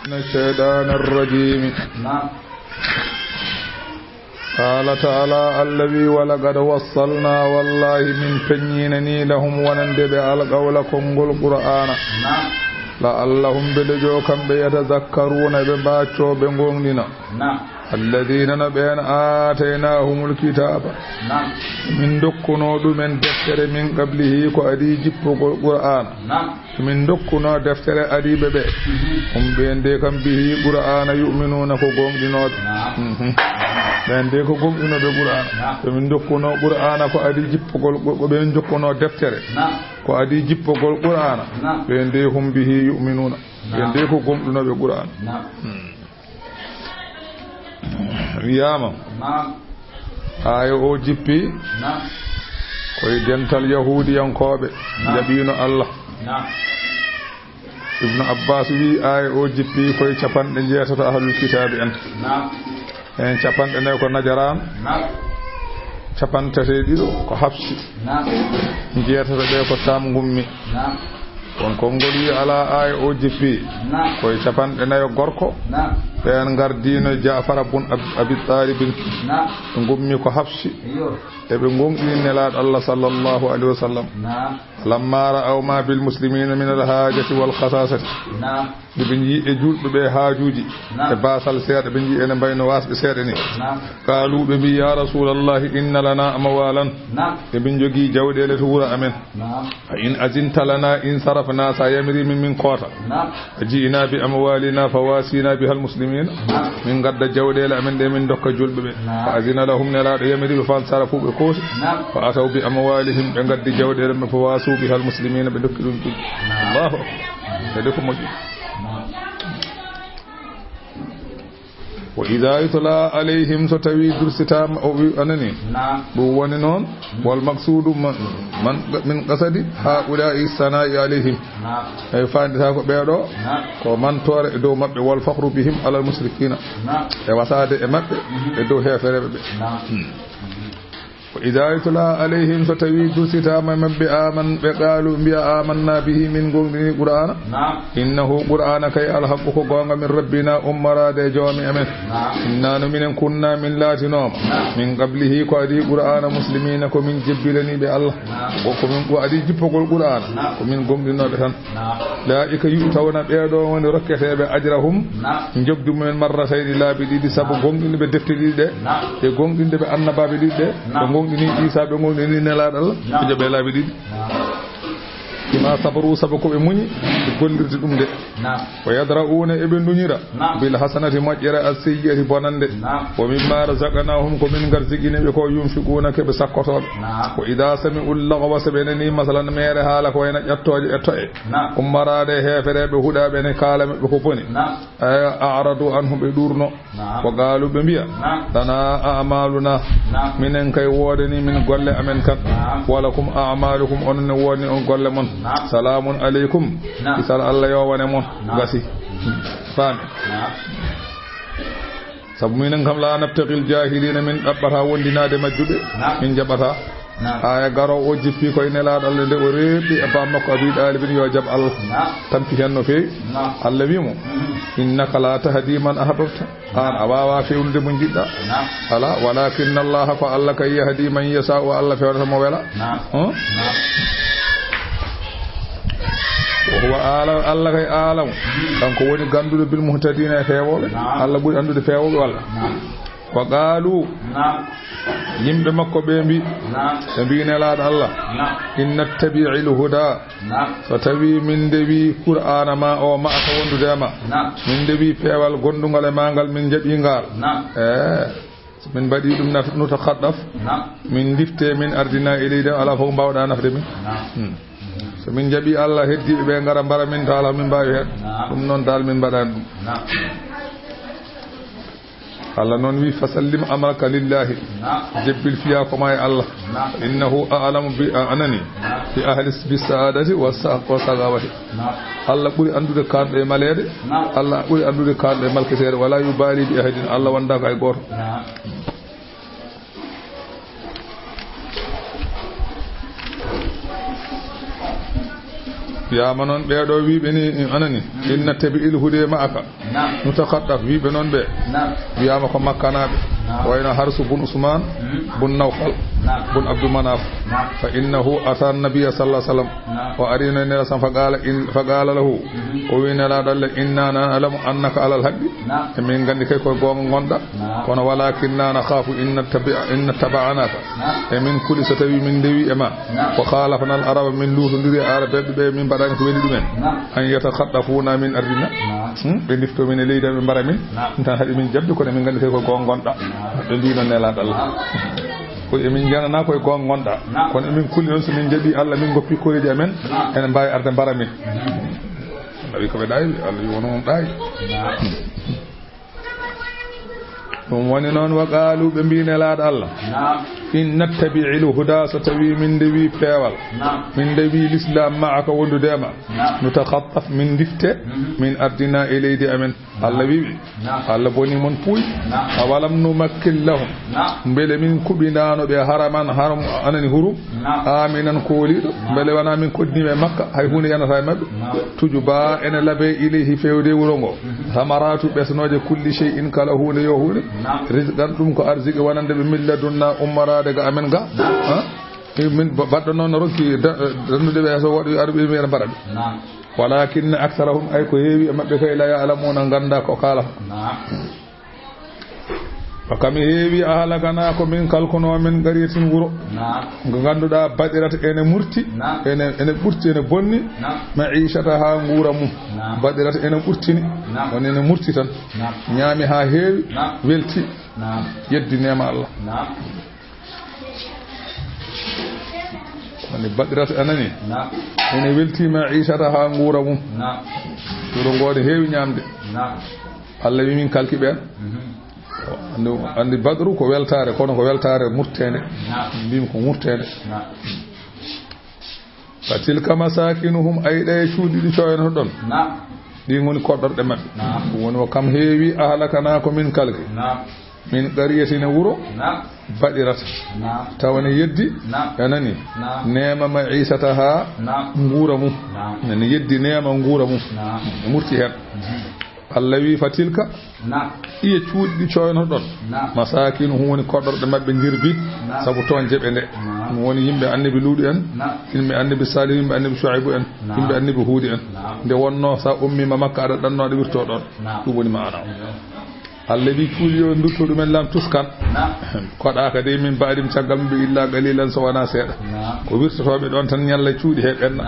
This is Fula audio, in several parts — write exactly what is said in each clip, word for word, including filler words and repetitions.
من الشيطان الرجيم. نعم. قال تعالى، Allah wi, ولقد وصلنا، wallaahi min peññinani, لهم wonande ɓe, القول konngol Qur'aana. نعم. لعلهم mbele joo kamɓe, يتذكرون ɓe mbaaccoo ɓe ngoongɗina. نعم. الذين no ɓeen, آتيناهم الكتاب. نعم. Min ndokkunoo ɗumen deftere من قبله ko adii jippugol Qur'aana. نعم. Min ndokkunoo deftere adiiɓe ɓe. Mhm. Hum ɓeen de kam به Qur'aana يؤمنون ko goongɗinooɓe. Naam. Mhm. Ɓeen de ko goongɗinooɓe Qur'aana. Naam. Ko min ndokkunoo Qur'aana ko adii jippugol, ko, ko ɓeen njokkunoo deftere. Naam. Ko adii jippugol Qur'aana. Naam. Ɓeen de hum به يؤمنون. Ɓeen Naam. de ko goongɗinooɓe Qur'aana. Naam. Hmm. Wiyaama, Naam. aaya o jippi Naam. koye dental Yahuudiyankooɓe Naam. jaɓiino Allah. Naam. Ibnu Abbaas wi, aaya o jippi koye capanɗe njeetato ahlul kitaabi en. Naam. Heen capanɗe nayi ko Najaraan, Naam. capanɗe tati e ɗiɗo ko Habsi, Naam. njeetato ɓe ko Saam ngummi. Naam. Kono konngol wi alaa, aaya o jippi Naam. koye capanɗe nayo gorko. Naam. Ɓeen ngardiino Jaafara bun Ab-, Abi Taalibin. Naam. Ɓe ngummi ko Habsi. Iyo. Eɓe ngoongɗini Nelaaɗo Allah sallallahu alayhi wa sallam. Naam. Lamma ra'aw ma bil muslimina min al haajati wal khasaasati. Naam. Nde ɓe njii e juulɓe ɓe haajuuji, Naam. e baasal seeɗa, ɓe njii ene mbayno waasɓe seeɗa ni. Naam. Qaalu, ɓe mbii, "Ya Rasuulallahi, inna lana amwaalan." Naam. Emin njogii jawɗeele to wuro amen. Naam. Fa in azinta lana insarafna, so a yamirii min, min koota. Naam. Fa ji'na bi amwaalina fa waasina biha al muslimina. Naam. Min ngadda jawɗeele amen ɗe, min ndokka juulɓe ɓe. Naam. Fa azina lahum, Nelaaɗo yamiri ɓe, fa ansarafu, ɓe kooti. Naam. Fa ataw bi amwaalihim, ɓe ngaddi jawɗeele maɓɓe, fa waasu biha al muslimina, ɓe ndokki ɗum juulɓe. Naam. Allahu akbar. Kadi ko moƴƴi. Naam. Wa idha yutla alayhim, so tawi dursitaama, o wi, anani? Naam. Ɗum woni noon, wal maqsuudu man, man, min qasadi haa'ulaa'i sanaa'i alayhim. Naam. Eyi, faandita ko ɓeeɗo, Naam. ko mantoore e dow maɓɓe, wal fakhru bihim alal mushrikina. Naam. E wasaade e maɓɓe, Mhm. e dow heefereɓe ɓe. Naam. Hmm. Wa idha yutla alayhim, so tawi dursitaama e maɓɓe, aman, ɓe qaalu, mbiya, "Amanna bihi, min goongɗini Qur'aana." Naam. Innahu, Qur'aana kay, alhaqqu, ko goonga, min rabbina, ummoraade e joomi amen. Naam. Inna, no minen kunna, min laatinooma. Naam. Min qablihi, ko adii Qur'aana, muslimina, ko min jebbilaniiɓe Allah. Naam. Ko, ko min, ko adii jippogol Qur'aana. Naam. Ko min gomɗinooɓe tan. Naam. Ulaa'ika yu'tawna, ɓee ɗoo woni rokketeeɓe ajrahum, Naam. njoɓdi mumen marratayni, laabi ɗiɗi, sabu Naam. goongɗinde ɓe defte ɗiɗi ɗe, Naam. e goongɗinde ɓe annabaaɓe ɗiɗi ɗe, ɓe Naam. goongɗini Iisaa, ɓe goongɗini Nelaaɗo Allah, Naam. ɓe jaɓe laabi ɗiɗi. Naam. Bima sabaru, sabu ko ɓe muñi, ɓe gollirde ɗum de. Naam. Wa yadra'uuna, eɓe nduñira, Naam. bil hasanati, moƴƴere, as sayyi'ati, bonannde. Naam. Wa mimma razaqnahum, ko min ngarsigini ɓe ko, yunfiquuna, ke ɓe sakkotooɓe. Naam. Wa idha sami'u lagwa, so ɓe nani, masalan, meere haala ko wayno ƴattooje e to'e. Naam. Ummoraade e heefereɓe huɗaaɓe ne kaala maɓɓe ko boni. Naam. Eyi, a'radu anhu, ɓe ɗuurno. Naam. Wa qaalu, ɓe mbiya. Naam. Lana a'maluna. Naam. Minen kay woodani min golle amen kan. Naam. Wa lakum a'malukum, onon ne woodani on golle mon. Naam. Salaamun alaykum. Naam. Kisal Allah yo wone mon. Naam. Gasi. Faami. Naam. Sabu minen kam, la nabtaghil jahilina, min ɗaɓɓata wondinaade majjuɓe, Naam. min jaɓata. Naam. Aaya garoowo o jippi koye Nelaaɗo Allah nde o reeɓi e baam makko Abi Ɗaalibin, yo jaɓ Allah. Naam. Tampi heen no feewi. Naam. Allah wi mo, Mhm. "Innaka la tahdi man ahbabta." Aan a waawaa feewnude mo njiɗɗaa. Naam. Alaa, walakinna Allaha, ko Allah kay, yahdi man yashaa'u, Allah feewnata mo wela. Naam. Hum? Naam. Wa huwa a'lam, Allah kay a'lam. Mhm. Kanko woni gannduɗo bil muhtadina, e feewooɓe. Naam. Allah ɓuri anndude feewooɓe walla? Naam. Wa qaalu, Naam. yimɓe makko ɓe mbi, Naam. ɓe mbi Nelaaɗo Allah, Naam. in nattabi'il huda, Naam. so tawi min ndewi Qur'aana ma o, ma'aka wondude e ma, Naam. min ndewi peewal gondungal e ma ngal, min jaɓi ngal. Naam. Eh, so min mbaɗi ɗum, nat-, nutakhattaf, Naam. min ndifte, min ardina ilayhim, alaa fof mbawɗa nafde min. Naam. Hmm. So min jaɓi Allah, heddiɓe ɓe ngara mbara min, taala min mbawi heen. Naam. Ɗum noon dal min mbaɗani ɗum. Naam. Allah noon wi, "Fasallim amraka lillahi." Naam. Jebbil fiya ko ma e Allah. Naam. "Innahu a'lamu bi," a anani, Naam. "bi ahli s-, bi sa'adati wa sa-, wa sagawati." Naam. Allah ɓuri anndude kanɗo e maleede. Naam. Allah ɓuri anndude kanɗo e malketeede. "Wala yubali bi ahadin." Allah wonda ko ay gooto. Naam. Wiyaama noon ɓee ɗoo wiyɓe ni, anani, "إن نتبع الهدى معك نتخطف." Wiyɓe noon ɓe. Wiyaama ko Makkanaaɓe. Wayno Harsu bun Usmaan, bun Nawfal, bun Abdu Manaaf. "فإنه أتى النبي صلى الله عليه وسلم." O ari no Nelaaɗo sam, "فقال إن، فقال له." O wi Nelaaɗo Allah, "إنا نعلم أنك على الحق." Emin nganndi kay ko goonga ngonɗa. Kono "ولكننا نخاف إن نتبع، إن اتبعناك." Emin kuli so tawi min ndewi e ma. "وخالفنا العرب." Min luutondiri e Arabeeɓe ɓe, min mbaɗani ko weli ɗumen. "أن يتخطفونا من أرضنا." Hmm? Ɓe ndifto min e leydi amen, ɓe mbara min. Min tan haɗi min jaɓde, kono emin nganndi kay ko goonga ngonɗa. Ɓe mbi noon Nelaaɗo Allah. Ko emin njanana koye goonga ngonɗa. Kono emin kuli noon so min njaɓi Allah, min ngoppi koreeji amen, ene mbaawi arde mbara min. Nawi ko ɓe ɗaawi, Allah wi wono on ɗaawi. Ɗum woni noon, "وقالوا," ɓe mbi Nelaaɗo Allah, "إن نتبع الهدى," so tawi min ndewi peewal, min ndewi lislaam, "معك," wondude e ma, "نتخطف," min ndifte, "من أرضنا," e leydi amen. Allah wiwi, Allah boni mon puuy. "أولم نمكن لهم." Mbele min kuɓindaano ɓe haraman, haram, anani hurum, "آمنا," kooliiɗo? Mbele wonaa min koddini ɓe Makka, hay huunde yanata e maɓɓe? "تجبى," ene labe, "إليه," feewde wuro ngo, "ثمرات," ɓesnooje, "كل شيء," kala huunde yo huunde, "رزقا," ɗum ko arziki wonande ɓe, "من لدنا," ummoraade ga amen ga. Ha? Min ba-, baɗɗo noon no ronki da-, dandude ɓe, so woɗɓe ari ɓe, mi mbara ɓe. "ولكن أكثرهم," ay ko heewi e maɓɓe kay, "لا يعلمون," ngannda ko kaalata. "فكم," heewi, "أهلكنا," ko min kalkuno, "من قرية," wuro, ngo ngannduɗaa, "بطرت," ene murti, ene, ene ɓurti, ene bonni, "معيشتها," nguura mum. "بطرت," ene ɓurtini, woni ene murti tan. Ñaami haa heewi, welti, yeddi neema Allah. Woni "بطرت," a nani? Ene welti, "معيشتها," nguura mum. Wuro ngo ne heewi ñaamde. Allah wi min kalki ɓeen. Anndi, anndi batru ko weltaare, kono ko weltaare murteende. Mbimi ko murteende. "فتلك مساكنهم," ay ɗe cuuɗi ɗi coynotoɗon. Ɗi ngoni koɗɗorɗe maɓɓe. Ɗum woni, "وكم," heewi, "أهلكنا," ko min kalki. "من قرية," e wuro, "بطرت," tawa ne yeddi, a nani, "نعمت معيشتها," nguura mum. Ne yeddi neema nguura mum. Murti heen. Allah wi, "فتلك," ɗiye cuuɗi ɗi coynotoɗon. "مساكنهم," woni koɗɗorɗe maɓɓe, jirbi, sabu toon jeɓe nde. Ɗum woni yimɓe Annabi Luuɗu en, yimɓe Annabi Saalihu, yimɓe Annabi Shuaybu en, yimɓe Annabi Huudi en. Nde wonnoo, so a ummiima Makka, aɗa ɗannoo, aɗa wirtoo ɗoon. Ɗum woni maana o. Allah wi, "Cuuɗi yo en ndutto ɗumen lam tuskan." Koɗaaka de min baadim caggal maɓɓe illa qalilan, so wonaa seeɗa. Ko wirtotooɓe ɗoon tan ñalla cuuɗi he ɓenna.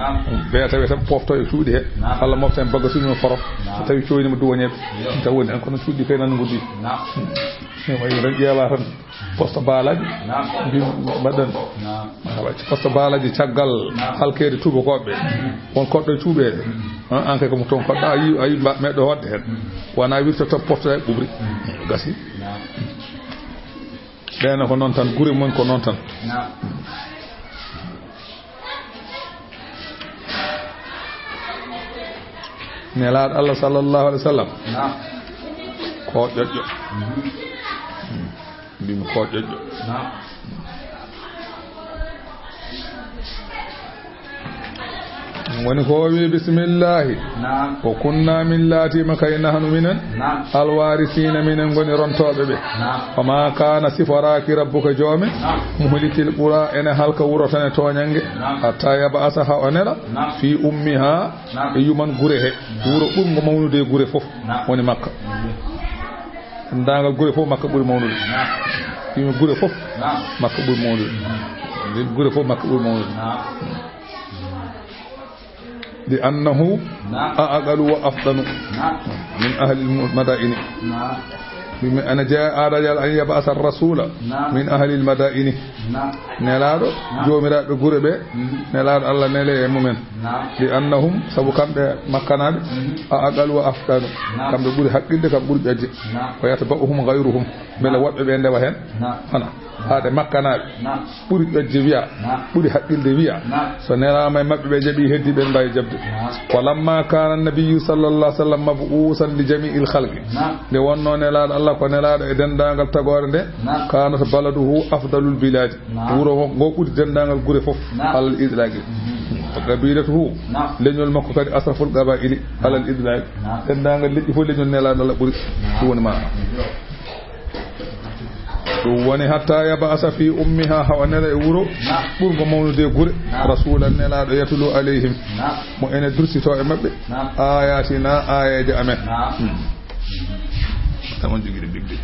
Ɓe tawi tan pofto e cuuɗi he. Allah mofta en bagasuji mum forof. So tawi coyniima duwañeeɓe. Ɗum tan woni en, kono cuuɗi kay nan nguddi. Wayi tan ƴeewa tan poste baalaaji. Mbi mbaɗan. Awa, poste baalaaji caggal halkeede tuubakooɓe. Won koɗɗo e cuuɓeede. An, an kay ko mo toon koɗɗo, a yi, a yi mba-, meɗɗo hoɗde heen. Wona wirta tan poste ɓubri. Gasi. Ɓeena ko noon tan, gure mum ko noon tan. Nelaaɗo Allah sallallahu alaihi wasallam. Ko ƴoƴƴo. Mbimi ko ƴoƴƴo. Woni ko o wi, "Bismillahi." Naam. "Wa kunna," min laatiima kay, "nahnu," minen, "naam, alwaarisiina," minen ngoni rontooɓe ɓe. Naam. "Wa ma kaana," siforaaki, "rabbuka," joomi, "naam, muhlikil qura," ene halka wuro tan e tooñannge, "naam, hatta yab'asa," haa o nela, "naam, fi ummiha," naam, e yuman gure he. Naam. Wuro ɓurngo mawnude e gure fof, naam, woni Makka. Naam. Denndaangal gure fof, Makka ɓuri mawnude. Naam. Yimɓe gure fof, naam, Makka ɓuri mawnude. Naam. Gure fof, Makka ɓuri mawnude. Naam. "Li annahu, naam, a'qalu wa afdanu, naam, min ahli al-madaini." Naam. Yimɓe ana jeyaa aadajal an yab'asa ar-rasula, naam, min ahli al-madaini. Naam. Nelaaɗo, naam, joomiraaɓe gure ɓe, mhm, Nelaaɗo Allah nele e mumen. Naam. "Li annahum," sabu kamɓe Makkanaaɓe, mhm, "a'qalu wa afdanu." Naam. Kamɓe ɓuri haqqilde, kamɓe ɓuri ƴoƴde. Naam. "Wa yatba'uhum ghayruhum." Mbele, naam, woɗɓe ɓe ndewa heen. Naam. Hana. Haade Makkanaaɓe, naam, ɓuri ƴoƴde wiya, naam, ɓuri haqqilde wiya. Naam. So nelaama e maɓɓe ɓe jaɓi, heddi ɓen mbaawi jaɓde. Naam. "Wa lamma kana nabiyyu sallallahu alaihi wasallam mab'usan li jami'il khalqi." Naam. Nde wonno Nelaaɗo Allah ko nelaaɗo e denndaangal tagoore nde, naam, kanat baladuhu afdalul biladi. Naam. Wuro ngo, ngo ɓuri denndaangal gure fof, naam, alal itlaqi. Mhm. Wa qabilatuhu, naam, leñol makko kadi asraful qabaili, naam, alal idlaq. Naam. Denndaangal leƴƴi fof, leñol Nelaaɗo Allah ɓuri. Naam. Ɗum woni maana. Ɗum woni hatta yab'asa fi ummiha, hawa nela e wuro, naam, ɓurngo mawnude e gure, naam, rasulan, Nelaaɗo, yatlu alayhim, naam, mo ene dursito e maɓɓe, naam, ayatina, aayeeje amen. Naam. Hmm. Tan on jogii ɗe bigde.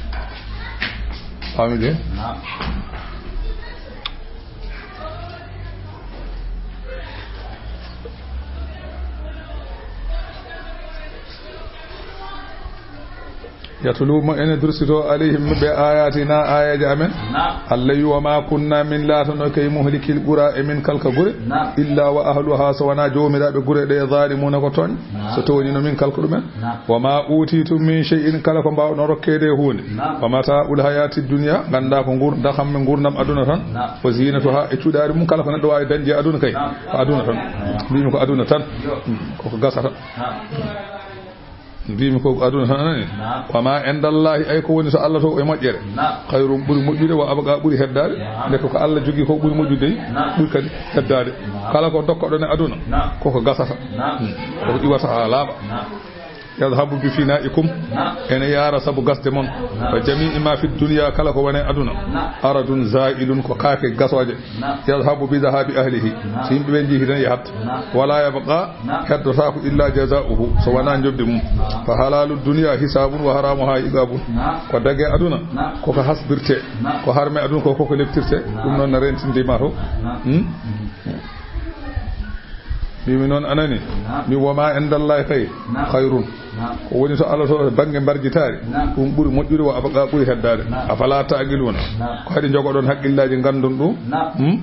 Faami de? Naam. Yatlu, mo ene dursito, alayhim, ɓe, ayatina, aayeeje amen. Naam. Allah wi, wa ma kunna, min laatano kay muhlikil qura, e min kalka gure. Naam. Illa wa ahluha, so wonaa joomiraaɓe gure ɗe, zalimuna, ko tooñ. Naam. So tooñino min kalka ɗumen. Naam. Wa ma utitum min shay'in, kala ko mbaawɗon rokkeede e huunde. Naam. Wa mata'ul hayati dunya, nganndaa ko ngur-, dahamme nguurndam aduna tan. Naam. Wa zinatuha, e cuɗaari mum, kala ko neɗɗo waawi dañde e aduna kay. Naam. Ko aduna tan. Mbimi ko aduna tan. Yo. Hmm. Koko gasata. Naam. Mbimi ko aduna tan, anani. Naam. Wa ma indallahi, ay ko woni to Allah to e moƴƴere. Naam. Khayrun, ɓuri moƴƴude, wa abqa, ɓuri heddaade. Naam. Nde ko, ko Allah jogii ko ɓuri moƴƴude, naam, ɓuri kadi heddaade. Naam. Kala ko dokkoɗon e aduna, naam, koko gasata. Naam. Hmm. Koko iwata haa laaɓa. Naam. Yadhabu bi fana'ikum, naam, ene yaara sabu gasde mon. Naam. Wa jami'i ma fi dunya, kala ko woni e aduna. Naam. Aradun za'ilun, ko kaake gasooje. Naam. Yadhabu bi dhahabi ahlihi. Naam. So yimɓe ɓe njehii tan, yahat. Naam. Wala yabqa, naam, heddotaako illa jaza'uhu, so wonaa njoɓdi mum. Naam. Fa halalu dunya hisabun wa haramuha iqabun. Naam. Ko dage aduna, naam, koko hasbirte. Naam. Ko harme aduna ko, koko leptirte. Naam. Ɗum noon na rentinde ma to. Naam. Hmm? Mbimi noon, anani. Naam. Mi, wa ma indallahi kay, naam, khayrun. Naam. Ko woni to Allah to e bannge mbarjitaari, naam, ɗum ɓuri moƴƴude, wa abqa, ɓuri heddaade. Naam. Afala ta'qiluna? Naam. Ko haɗi njogoɗon haqqillaaji, nganndon ɗum? Naam. Hmm? Mhm.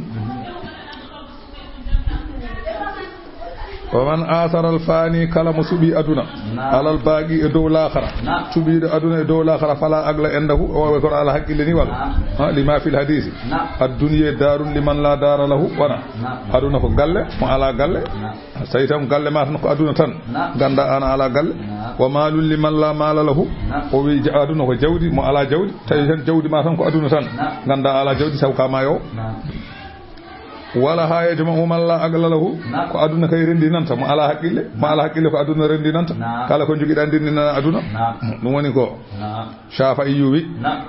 Wa man asara al fani, kala mo suɓi aduna, naam, alal baqi, e dow laakhara. Naam. Suɓiiɗo aduna e dow laakhara, fala aqla indahu, o kono ala haqqille ni wala. Naam. Ha, lima fil hadisi. Naam. Ad dunya darun liman la dara lahu, wona. Naam. Aduna ko galle mo ala galle. Naam. So tawi tan galle ma tan ko aduna tan, naam, ganda an ala galle. Naam. Wa malun liman la mala lahu. Naam. O wi ja-, aduna ko jawdi mo ala jawdi. Tawi tan jawdi ma tan ko aduna tan, naam, ganda ala jawdi, taw ka mayo. Naam. Wala ha yajma'u man la aqla lahu. Naam. Ko aduna kay rendinanta mo ala haqqille. Mo ala haqqille ko aduna rendinanta. Naam. Kala ko jogiɗa rendinana aduna. Naam. Ɗum woni ko, naam, Shafi'i wi. Naam.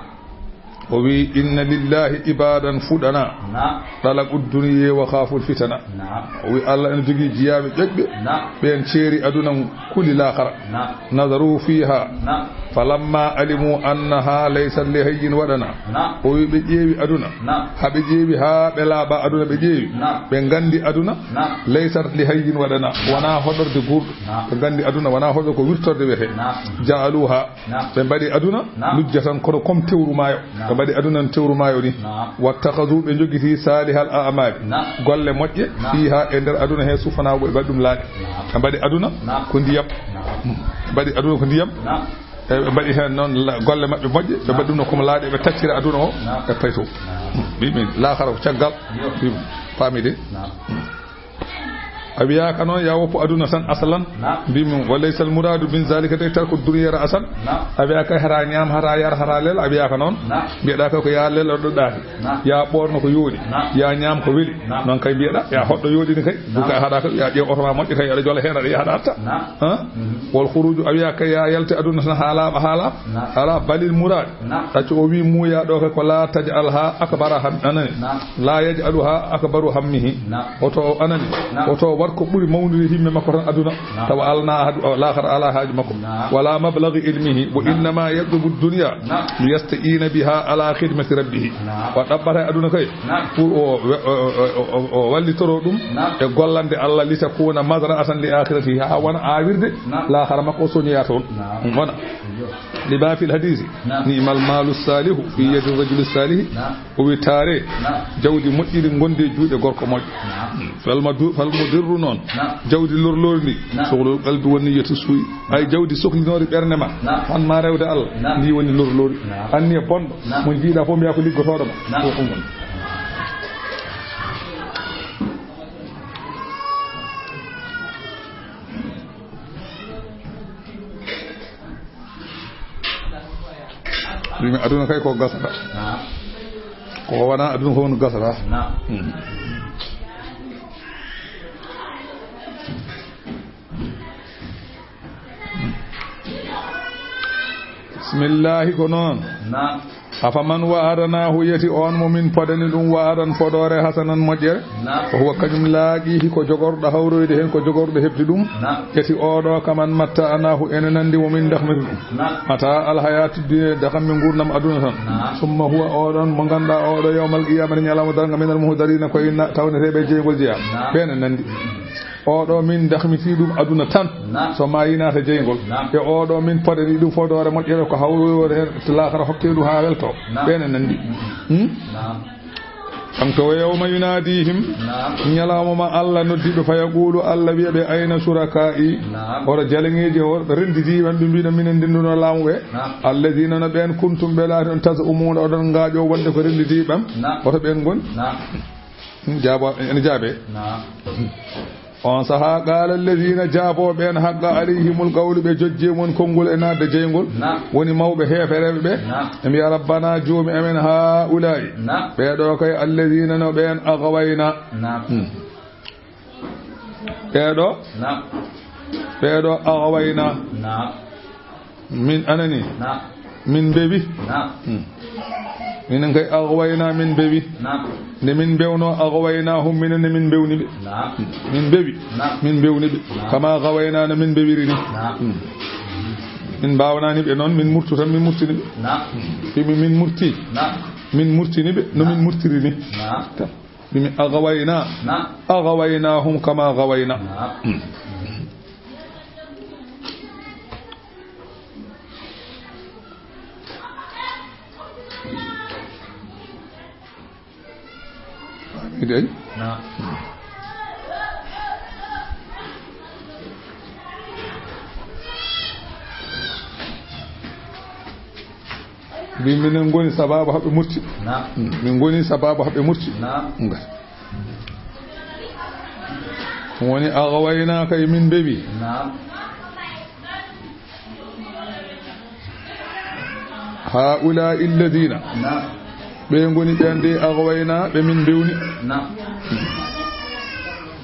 O wi, inna lillahi ibadan fudana. Naam. Talaqu dunya wa khaful fitana. Naam. O wi, Allah ene jogii jiyaaɓe ƴoƴɓe. Naam. Ɓeen ceeri aduna, kuli laakhara. Naam. Nazaru fiha. Naam. Falamma alimu annaha laysat li hayyin wadana. Naam. O wi, ɓe ƴeewi aduna. Naam. Ha ɓe ƴeewi ha ɓe laaɓa aduna, ɓe ƴeewi. Naam. Ɓe nganndi aduna. Naam. Laysat li hayyin wadana. Wonaa hoɗorde guurɗo. Naam. Ɓe nganndi aduna wonaa hoɗorde, ko wirtorde wiyetee. Naam. Ja'aluha. Naam. Ɓe mbaɗi aduna, naam, lujja tan kono comme tewru maayo. Naam. Ɓe mbaɗi aduna no tewru maayo ni. Naam. Wattakhadhu, ɓe jogiti salihal a'mali. Naam. Golle moƴƴe, naam, fiha, e nder aduna he, sufana, ɓe mbaɗi ɗum laaɗe. Naam. Ɓe mbaɗi aduna, naam, ko ndiyam. Naam. Ɓe mbaɗi aduna ko ndiyam. Naam. E ɓe mbaɗi heen noon la-, golle maɓɓe moƴƴe, ɓe mbaɗi ɗum no comme laaɗe, ɓe taccira aduna o, naam, ɓe payto. Naam. Mbi min, laakhara ko caggal. Yo. Mbi, faami de? Naam. A wiyaaka noon, ya woppu aduna tan asalan. Naam. Mbi min, wa laysal muradu min zalika de tarku dunya ra'san. Naam. A wiyaaka hara ñaam, hara yar, hara lel, a wiyaaka noon. Naam. Mbiyeɗaa ko, ko ya lel ɗo ɗaati. Naam. Ya ɓoorno ko yooɗi. Naam. Ya ñaam ko weli. Naam. Noon kay mbiyeɗaa, ya hoɗɗo yooɗini kay. Ɗum kay haɗa ko, ya ƴeew oto ma moƴƴo kay, aɗa jola heen, aɗa yaha, aɗa arta. Naam. Ha? Mhm. Wal khuruju, a wiyaaka ya yalte aduna tan haa laaɓa, haa laaɓa. Naam. Ala balil murad. Naam. Ɗacco o wi muuya ɗo kay ko la taj'alha akbara ham-, anani. Naam. La yaj'aluha akbaru hammihi. Naam. Oto o anani. Naam. Oto o waɗ ko ɓuri mawnude himme makko tan aduna. Naam. Tawa alna haaju, o laakhara ala haaju makko. Naam. Wala mablaghi ilmihi. Wa innama yatlubu dunya, naam, liyasta'ina biha ala khidmati rabbihi. Naam. O ɗaɓɓata e aduna kay. Naam. Pour o, o, o wallitoro ɗum, naam, e gollande Allah, litakuna mazra'atan li akhiratihi, haa wona aawirde, naam, laakhara makko o soñoya toon. Naam. Wona. Lima fil hadisi. Naam. Ni'mal malu salihu fi yadi rajuli salihi. Naam. O wi taare, naam, jawdi moƴƴiri ngondi e juuɗe gorko moƴƴo. Naam. Fal madu-, fal mudirru noon. Naam. Jawdi lorlorndi. Naam. Shughulul qalbi wan niyyatu su'i. Ay jawdi soklinoori ɓernde ma. Naam. An ma rewde Allah. Naam. Ndi woni lorlori. Naam. Anniya bonɗo. Naam. Mo njiiɗa fof mbiya ko liggotooɗo ma. Naam. Ko ɗum woni. Ɗum aduna kay ko gasata. Naam. Ko wona aduna ko woni gasata. Naam. Hmm. Bismillaahi, ko noon. Naam. Afaman wa'adnaahu, yeti oon mo min podani ɗum wa'adan fodoore hasanan moƴƴere. Naam. Wa huwa kañum laaqiihi ko jogorɗo hawroyde heen, ko jogorɗo heɓde ɗum. Naam. Yeti oɗo kaman matta'naahu ene nanndi mo min dahmata ɗum. Naam. Mataa al hayaati dunya, daham mi nguurndam aduna tan. Naam. Summa huwa oɗon mo ngannduɗaa oɗo yawmal qiyaamati ñalawma darnga minal muhdariina ko e na-, tawneteeɓe jeyngol jeyaa. Naam. Ɓeen ene nanndi. Oɗo min dahmiti ɗum aduna tan. Naam. So maa yinaata jeyngol. Naam. E oɗo min podani ɗum fodoore moƴƴere ko hawroyde heen to laakara hokke ɗum haa welto. Naam. Ɓeen ene nanndi. Hmm? Naam. Kanko wa yawma yunaadihim. Naam. Ñalawma ma Allah noddi ɓe fa yaqulu Allah wiya ɓe ayna shurakaa'i. Naam. Hoto jaleŋeeji o renndidi ɓam ɓe mbiɗo minen ndennduno laamu ɓe. Naam. Alladina no ɓeen kuntum ɓe laati on taz'umuna oɗon ngaaƴo wonde ko renndidi ɓam. Naam. Hoto ɓeen ngoni. Naam. Hmm, jaabo, ene jaabe. Naam. On sahaa, qaala alladina, jaaboo ɓeen, haqqa alayhimul qawlu, ɓe jojje mon konngol e naatde jeyngol. Naam. Woni mawɓe heefereeɓe ɓe. Naam. Ɓe mbiya, rabbana, joomi amen, haa'ulaa'i. Naam. Ɓee ɗo kay, alladina no ɓeen, aghwayna. Naam. Hmm. Ɓee ɗo. Naam. Ɓee ɗo, aghwayna. Naam. Min anani. Naam. Min mbewi. Naam. Hmm. Minen kay aghwayna min mbewi. Naam. Nde min mbewno aghwaynahum, minen ne min mbewni ɓe. Naam. Hmm. Min mbewi. Naam. Min mbewni ɓe. Naam. Kama ghawayna no min mbewiri ni. Naam. Hmm. Min mbaawnani ɓe noon, min murtu tan, min murtini ɓe. Naam. Hmm. Fimi min murti. Naam. Min murtini ɓe, no min murtiri ni. Naam. Tan. Fimi aghwayna. Naam. Aghwaynahum kama ghawayna. Naam. Hmm. Faami dey? Naam. Mbi minen ngoni sababu haɓe murti. Naam. Hmm. Min ngoni sababu haɓe murti. Naam. Nga. Woni aghwayna kay min mbewi. Naam. Haa'ulaa'i alladina. Naam. Ɓe ngoni ɓeen de aghwayna ɓe min mbewni. Naam.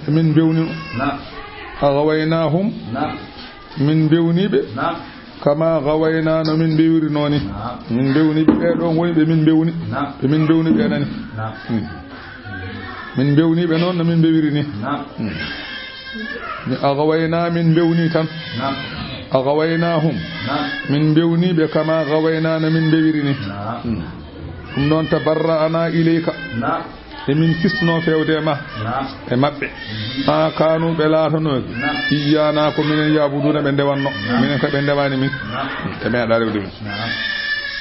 Ɓe min mbewni. Naam. Aghwaynahum. Naam. Min mbewni ɓe. Naam. Kama ghawayna no min mbewirino ni. Naam. Min mbewni ɓe, ɓee ɗo ngoni ɓe min mbewni. Naam. Ɓe min mbewni ɓe nani. Naam. Hmm. Min mbewni ɓe noon no min mbewiri ni. Naam. Hmm. Mi aghwayna, min mbewni tan. Naam. Aghwaynahum. Naam. Min mbewni ɓe kama ghawayna no min mbewiri ni. Naam. Hmm. Ɗum noon, tabarra'na ilayka. Naam. Emin kisno fewde ma. Naam. E maɓɓe. Mhm. Ma kanu ɓe laatanooki. Naam. Iyyana ko minen ya'buduna ɓe ndewanno. Naam. Minen ko ɓe ndewani min. Naam. Ɓe meeɗa rewde min. Naam.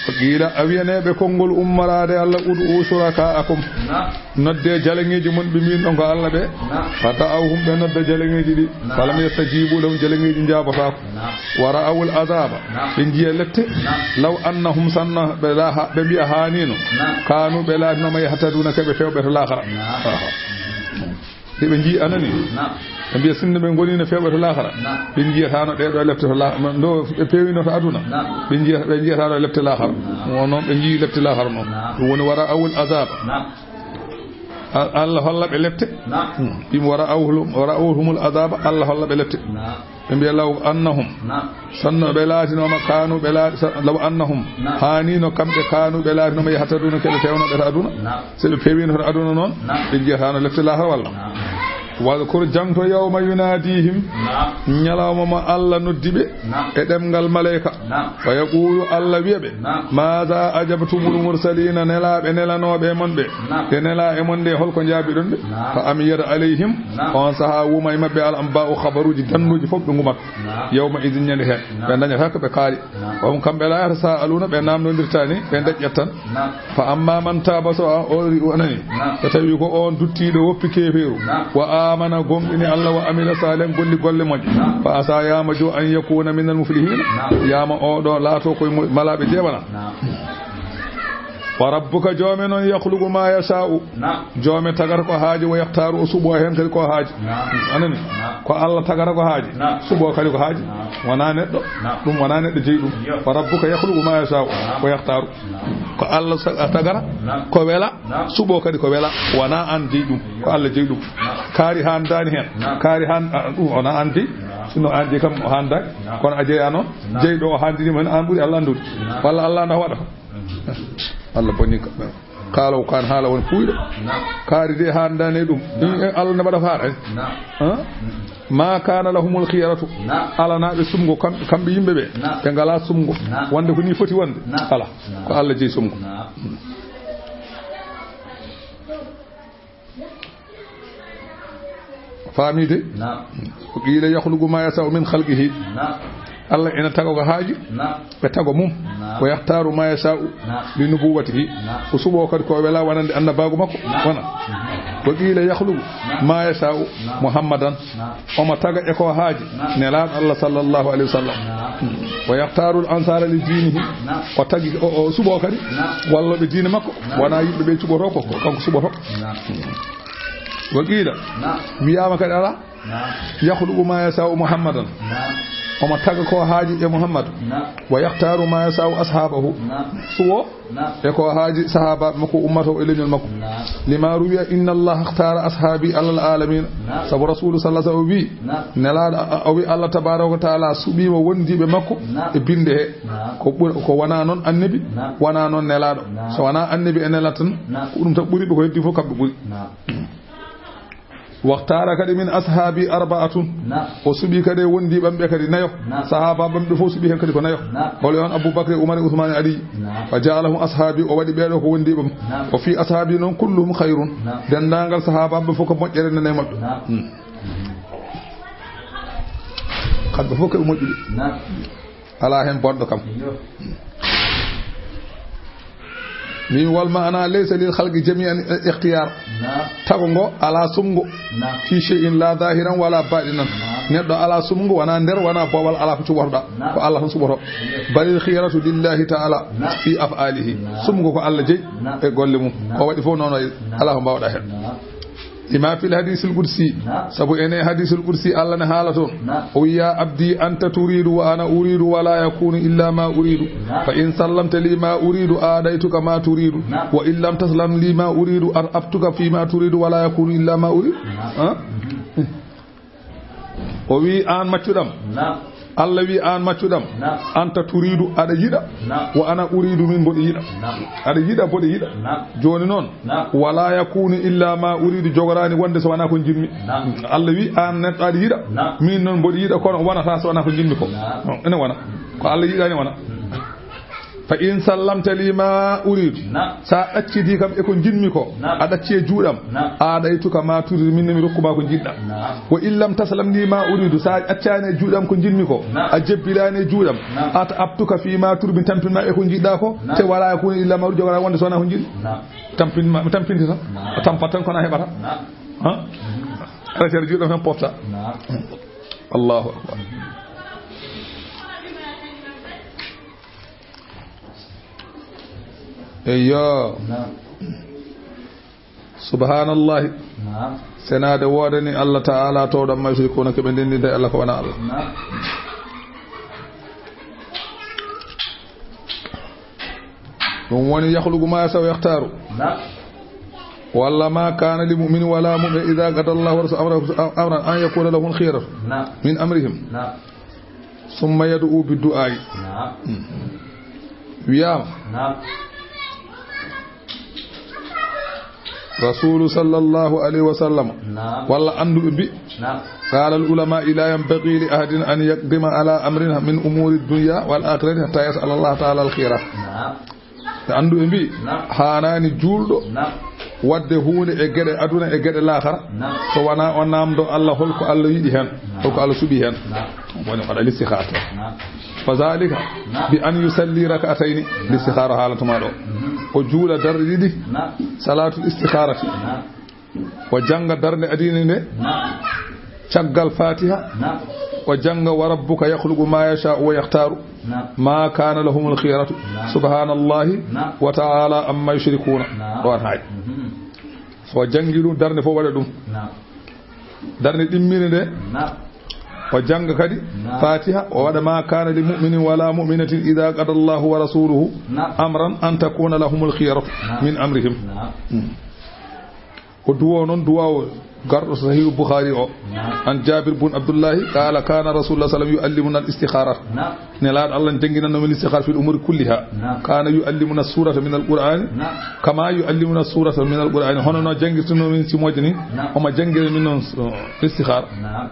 Ko qiila a wiyaneeɓe konngol ummaraade Allah, ud'u shuraka'akum. Naam. Nodde jaleŋeeji mon ɓe mbiin ɗon ko Allah ɓe. Naam. Fa da'awhum ɓe nodda jaleŋeeji ɗi. Naam. Falam yastajibu lahum jaleŋeeji njaabotaako. Naam. Wa ra'awul azaba. Naam. Ɓe njiya lette. Naam. Law annahum sanna ɓe la-, ha-, ɓe mbiya haanino. Naam. Kanu ɓe laatinooma yahtaduna keɓe fewɓe to laakara. Naam. Aha. Nde ɓe njii anani. Naam. Ɓe mbiya sinno ɓe ngonino fewɓe to laakara. Naam. Ɓe njiyataano ɗee ɗo lefte to laakara. Ndo ɓe pewino to aduna. Naam. Ɓe njiya-, ɓe njiyataano lefte laakara. Naam. Won noon ɓe njii lefte laakara noon. Naam. Ɗum woni wa ra'awul azaba. Naam. A-, Allah holla ɓe lepte. Naam. Hmm. Ɗum wa ra'awhum, wa ra'awhumul azaba, Allah holla ɓe lepte. Naam. Ɓe mbiya law annahum. Naam. Sanno ɓe laatinooma kanu ɓe la-, sa-, law annahum. Naam. Haanino kamɓe kanu ɓe laatinooma yahtaduna keɓe fewnooɓe to aduna. Naam. So ɓe pewino to aduna noon, naam, ɓe njiyataano lepte laakara walla. Naam. Wadkur, jaŋto, yawma yunaadihim. Naam. Ñalawma mo Allah noddi ɓe. Naam. E ɗemngal maleyka. Naam. Wa yaqulu, Allah wiya ɓe, naam, maada ajabtumul mursalina, nelaaɓe nelanooɓe e mon ɓe? Naam. Ɓe nelaa e mon de, holko njaabiɗon ɓe? Naam. Fa amiyat alayhim, naam, on sahaa wuma e maɓɓe al anba'u, habaruuji dannuuji fof ɓe ngumat. Naam. Yawma idin, ñande heen. Naam. Ɓe dañata ko ɓe kaali. Naam. Wa hum, kamɓe, la yatasaaluna, ɓe naamnondirtaani, ɓe deƴƴat tan. Naam. Fa amma man taaba, so a o ri-, o nani. Naam. So tawi ko on duttiiɗo woppi keefeeru. Naam. Wa amana, gomɗini Allah, wa amila salihan, golli golle moƴƴe. Naam. Fa asa, yaama jo, an yakuna minal muflihina. Naam. Yaama o ɗo laato koye mo-, malaaɓe jeeɓana. Naam. Wa rabbuka, joome noon, yakhluqu ma yasha'u. Naam. Joome tagata ko haaji, wa yakhtaaru, o suɓo heen kadi ko haaji. Naam. Anani? Naam. Ko Allah tagata ko haaji. Naam. Suɓo kadi ko haaji. Naam. Wonaa neɗɗo. Naam. Ɗum wonaa neɗɗo jeyi ɗum. Yo. Wa rabbuka yakhluqu ma yasha'u. Naam. Wa yakhtaaru. Naam. Ko Allah sa-, tagata, naam, ko wela, naam, suɓo kadi ko wela. Wonaa aan jeyi ɗum. Yo. Ko Allah jeyi ɗum. Naam. Kaari haan daani heen. Naam. Kaari haan, a, ɗum wonaa aan jeyi. Naam. Sinno aan jeyi kam o haandaaki, kono a jeyaa noon. Jeyɗo o haandirii mo, aan ɓuri Allah anndude. Walla Allah na waɗa ko. Allah bonni ko. Kaala o kaan haala won puuyɗo. Kaari de haandaani e ɗum. Ɗum e Allah ne waɗa ko haaɗa. Ma kana lahumul khiyaratu. Alanaa ɓe sumgo kam-, kamɓe yimɓe ɓe. Ɓe ngalaa sumgo. Wonde ko nii foti wonde. Alaa. Ko Allah jeyi sumgo. Faamii de? Naam. Wa qiila yakhluqu ma yasha'u min khalqihi. Naam. Allah ina taga ko haaji. Naam. Ɓe tago mum. Naam. Wa yakhtaaru ma yasha'u. Naam. Li nubuwwatihi. Naam. O suɓo kadi ko o wela wonande annabaagu makko. Naam. Wona. Wa qiila yakhluqu ma yasha'u Muhammadan. Naam. Omo taga e ko haaji. Naam. Nelaaɗo Allah sallallahu alayhi wa sallam. Naam. Wa yakhtaaru al ansara li diinihi. Naam. O tagi, o, o suɓo kadi. Naam. Wallooɓe diine makko. Naam. Wonaa yimɓe ɓe cuɓotoo ko, ko kanko suɓotoo. Naam. Wa qiila. Naam. Wiyaama kadi alaa. Naam. Yakhluqu ma yasha'u Muhammadan. Naam. Omo taga ko haaji e Muhammadu. Naam. Wa yakhtaaru ma yasha'u ashaabahu. Naam. Suɓo. Naam. E ko haaji sahaabaaɓe makko, ummatoo e leñol makko. Naam. Lima ruwiya inna Allah ikhtara ashaabi alal alamina. Naam. Sabu Rasuulu sallallahu alayhi wa sallam o wi, naam, nelaaɗo a-, o wi Allah tabaaraka wa taala suɓiima wondiiɓe makko, naam, e binde he. Naam. Ko ɓur-, ko wonaa noon annabi, naam, wonaa noon nelaaɗo. Naam. So wonaa annabi e nelaaɗo tan, naam, ko ɗum tan ɓuri ɓe ko heddi fof kamɓe ɓuri. Naam. Wakhtara kadi min ashaabi arba'atun. Naam. O suɓi kadi e wondiiɓe am ɓe kadi nayo. Naam. Sahaabaaɓe am ɓe fof suɓi heen kadi ko nayo. Naam. Holi on Abu Bakr, Umar, Usmaan, Ali. Naam. Wa ja'alahum ashaabi, o waɗi ɓeeɗo ko wondiiɓe am. Naam. Wa fi ashaabi noon kulluhum khayrun. Naam. Denndaangal sahaabaaɓe fof ko moƴƴere nana e maɓɓe. Naam. Hmm. Kamɓe fof ko ɓe moƴƴuɓe. Naam. Alaa heen bonɗo kam. Iyo. Min wal ma'ana laysa lil khalqi jami'an ikhtiyar. Naam. Tago ngo alaa sumgo. Naam. Fi shay'in la zahiran wala batinan. Naam. Neɗɗo alaa sumgo, wonaa nder, wonaa boowal, alaa ko cuɓotoɗaa. Naam. Ko Allah tan suɓoto. Iyo. Balil khiyaratu lillahi ta'ala, naam, fi af'alihi. Naam. Sumgo ko Allah jeyi, naam, e golle mum. Naam. O waɗi fof noon o yiɗi. Naam. Alaa ko mbaawɗaa heen. Naam. Lima fil hadiisil qudsi. Naam. Sabu ene hadiisul qudsi, Allah ne haala toon. Naam. O wi'i, "Ya abdi, anta turidu wa ana uridu wa la yakunu illa ma uridu. Naam. Fa in sallamta li ma uridu, a'daytuka ma turidu. Naam. Wa in lam taslam li ma uridu, at'abtuka fi ma turidu wa la yakunu illa ma uridu." Naam. Ha? Mhm. O wi'i, "Aan maccuɗam." Naam. Allah wi'i, "Aan maccuɗam." Naam. "Anta turidu, aɗa yiɗa." Naam. "Wa ana uridu, min mboɗo yiɗa." Naam. "Aɗa yiɗa, mboɗo yiɗa." Naam. Jooni noon, naam, "Wala yakunu illa ma uridu, jogoraani wonde so wonaa ko njiɗmi." Naam. Allah wi'i, "Aan neɗɗo aɗa yiɗa." Naam. "Min noon mboɗo yiɗa, kono wonata so wonaa ko njiɗmi ko." Naam. Ene wona. Ko Allah yiɗaani wona. "Fa in sallamta li ma uridu." Naam. Sa accidi kam e ko njiɗmi ko, naam, a ɗacci e juuɗam. Naam. "A'daytuka ma turidu, min ne mi rokku ma ko njiɗɗa." Naam. "Wa in lam taslam li ma uridu." Sa accaani e juuɗam ko njiɗmi ko, naam, a jebbilaani e juuɗam. Naam. "At'abtuka fi ma turidu, mi tampinma e ko njiɗɗa ko." Naam. "Te wala yakunu illa ma uridu, jogoraani wonde so wonaa ko njiɗmi." Naam. Tampinma, mi tampinte tan. Naam. A tampat tan kono a heɓata. Naam. Ha? Mhm. Aɗa acca juuɗam tan pofta. Naam. Allahu akbar. Eyyo. Naam. Subhanallahi. Naam. Senaade woodani Allah Ta'ala, towɗo amma yushrikuuna, ko ɓe ndenndinta e Allah ko wonaa Allah. Naam. Ɗum woni, "Yakhluqu ma yasha'u wa yakhtaaru." Naam. Walla, "Ma kana li mu'minin wala mu'minatin idha qada Allahu wa rasuluhu amran, amran an yakuna lahumul khiyaratu, naam, min amrihim." Naam. Summa yad'u biddu'aa'i. Naam. Wiyaama. Naam. Rasuulu sallallahu alayhi wa sallam. Naam. Walla annduɓe mbi. Naam. Qaala al ulama, la yanbaghi li ahadin an yaqdima ala amrin min umuri dunya wal akhirati hatta yas'ala Allah ta'ala al khiyara. Naam. Ɓe annduɓe mbi, naam, haanaani juulɗo, naam, waɗde huunde e geɗe aduna e geɗe laakara, naam, so wonaa o naamndo Allah hol ko Allah yiɗi heen, naam, hol ko Allah suɓi heen. Naam. Woni waɗa listihaara. Naam. Wa zalika, naam, bi an yusalli rak'atayni. Naam. Listihaara haalatuma ɗo. Mhm. O juula darɗe ɗiɗi. Naam. Salaatul istihaarati. Naam. O jannga darnde adiini nde, naam, caggal Fatiha, naam, o jannga, "Wa rabbuka yakhluqu ma yasha'u wa yakhtaaru, naam, ma kana lahumul khiyaratu, naam, subhanallahi, naam, wa ta'ala amma yushrikuuna." Naam. Ɗoon haay. Mhm. So o janngi ɗum, darnde fof waɗa ɗum. Naam. Darnde ɗimmire nde, naam, o jannga kadi, naam, Fatiha, o waɗa, "Ma kana li mu'minin wala mu'minatin idha qada Allahu wa rasuluhu, naam, amran an takuna lahumul khiyaratu, naam, min amrihim." Naam. Mm. O duwoo noon duwaawo Garɗo Sahih Bukhari o. Naam. An Jabir bun Abdullahi, qala, kana Rasulullah sallallahu alaihi wasallam yuallimuna al-istikhara. Naam. Nelaaɗo Allah jannginanno min istikhara fil umuri kulliha. Naam. Kana yuallimuna surata min al-Qur'ani. Naam. Kama yuallimuna surata min al-Qur'ani. Hono no janngirtuno min simoje ni. Naam. Omo janngina min noon, uh, istikhara. Naam.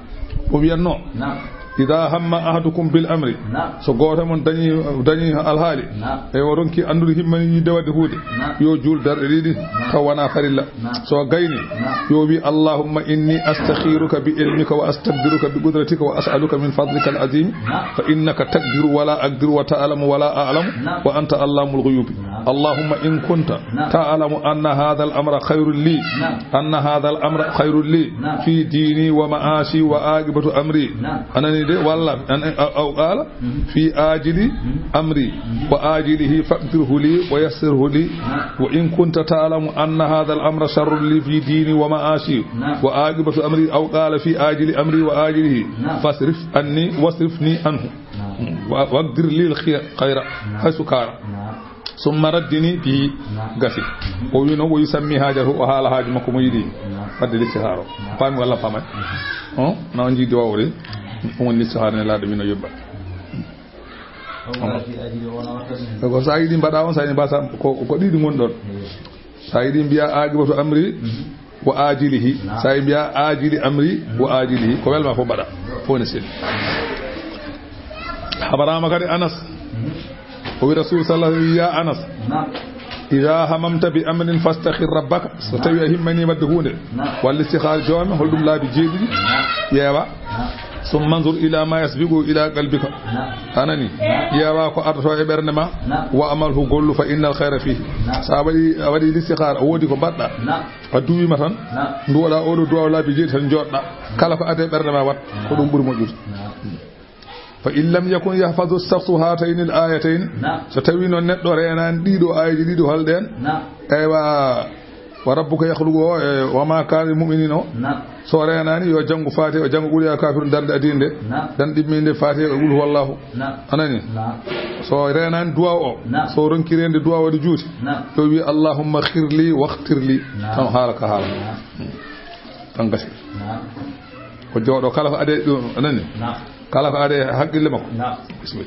O wiyanno. Naam. Idha hamma ahadukum bil amri. Naam. So gooto mon dañi, dañi alhaali. Naam. E o ronki anndude himmani yidde wadde huude. Naam. Yo juul darɗe ɗiɗi. Naam. Taw wona farilla. Naam. So gayni. Naam. Yo wi, "Allahumma inni astakhiruka bi ilmika wa astaqdiruka bi qudratika wa as'aluka min fadlika al azim. Naam. Fa innaka taqdiru wa la aqdiru wa ta'lamu wa la a'lamu. Naam. Wa anta allamul ghuyubi. Naam. Allahumma in kunta." Naam. "Ta'lamu anna hadha al amra khairun li." Naam. "Anna hadha al amra khairun li." Naam. "Fi dini wa ma'ashi wa aqibatu amri." Naam. Anani de, walla, an, aw, aw qala, Mhm. "Fi ajili Mhm. amri Mhm. wa ajilihi faqdirhu li wa yassirhu li." Naam. "Wa in kunta ta'lamu anna hadha al amra sharrun li fi dini wa ma'ashi Naam. wa aqibatu amri." Aw qala, "Fi ajili amri wa ajilihi Naam. fasrif anni wasrifni anhu." Naam. Wa, waqdir li al khayra Naam. haythu kana. Naam. Summa raddini bihi. Naam. Gasi. O wi noon, o yusammi haajatahu, o haala haaju makko mo yiɗi. Naam. Wadde listihaara o. Naam. Paami walla paamay? Mhm. On, na on jiidi wawre. Mhm. On listihaara ne laaɗo wino yobba. Ko sa yiɗi mbaɗa on, sa yiɗi mbaɗa, ko, ko ɗiɗi ngon ɗon. Mhm. Sa yiɗi mbiya aqibatu amri, Mhm. wa ajilihi. Naam. Sa yiɗi mbiya ajili amri, Mhm. wa ajilihi. Ko welma fof mbaɗa. Fof ne selli. Habarama kadi Anas. Mhm. O wi Rasul sallallahu alaihi wasallam, "Ya Anas, Naam. idha hamamta bi amrin fastakhir rabbaka." So tawi a himmani wadde huunde, Naam. walla istikhara joome, hol ɗum laabi jeeɗiɗi? Naam. Ƴeewa. Naam. "Summa anzur ila ma yasbiqu ila qalbika." Naam. Anani? Naam. Ƴeewa ko ardoto e ɓernde ma. Naam. "Wa amalhu gollu fa innal khayra fihi." Naam. Sa waɗi, a waɗi listikhara, a woodi ko mbaɗɗa. Naam. A duwima tan. Naam. Nduwoɗa oɗo duwaw laabi jeeɗi tan joɗɗa. Kala ko ade ɓernde ma wat. Ko ɗum ɓuri moƴƴude. Naam. Fa in lam yakun yahfazu shakhsu hatayni al ayatayn, Naam. so tawi noon neɗɗo reenaani ɗiɗo aayeeji ɗiɗo hol ɗeen, Naam. eywa, wa rabbuka yakhluqu o, e wa ma kana lil mu'minin o, Naam. so reenaani yo janngu Faatiha, o janngu qul ya kafirun darnde adii nde, Naam. darnde ɗimminde Faatiha e qul huwallahu. Naam. A nani? Naam. So reenaani duwaaw o, Naam. so ronki reende duwaaw waɗi juuti, Naam. yo wi allahumma khirli wakhtirli. Naam. Tan haala ka haala. Naam. Tan gasi. Naam. O jooɗo kala ko ade ɗum, a nani? Naam. Kala ko ade haqqille makko. Naam. Bismillah.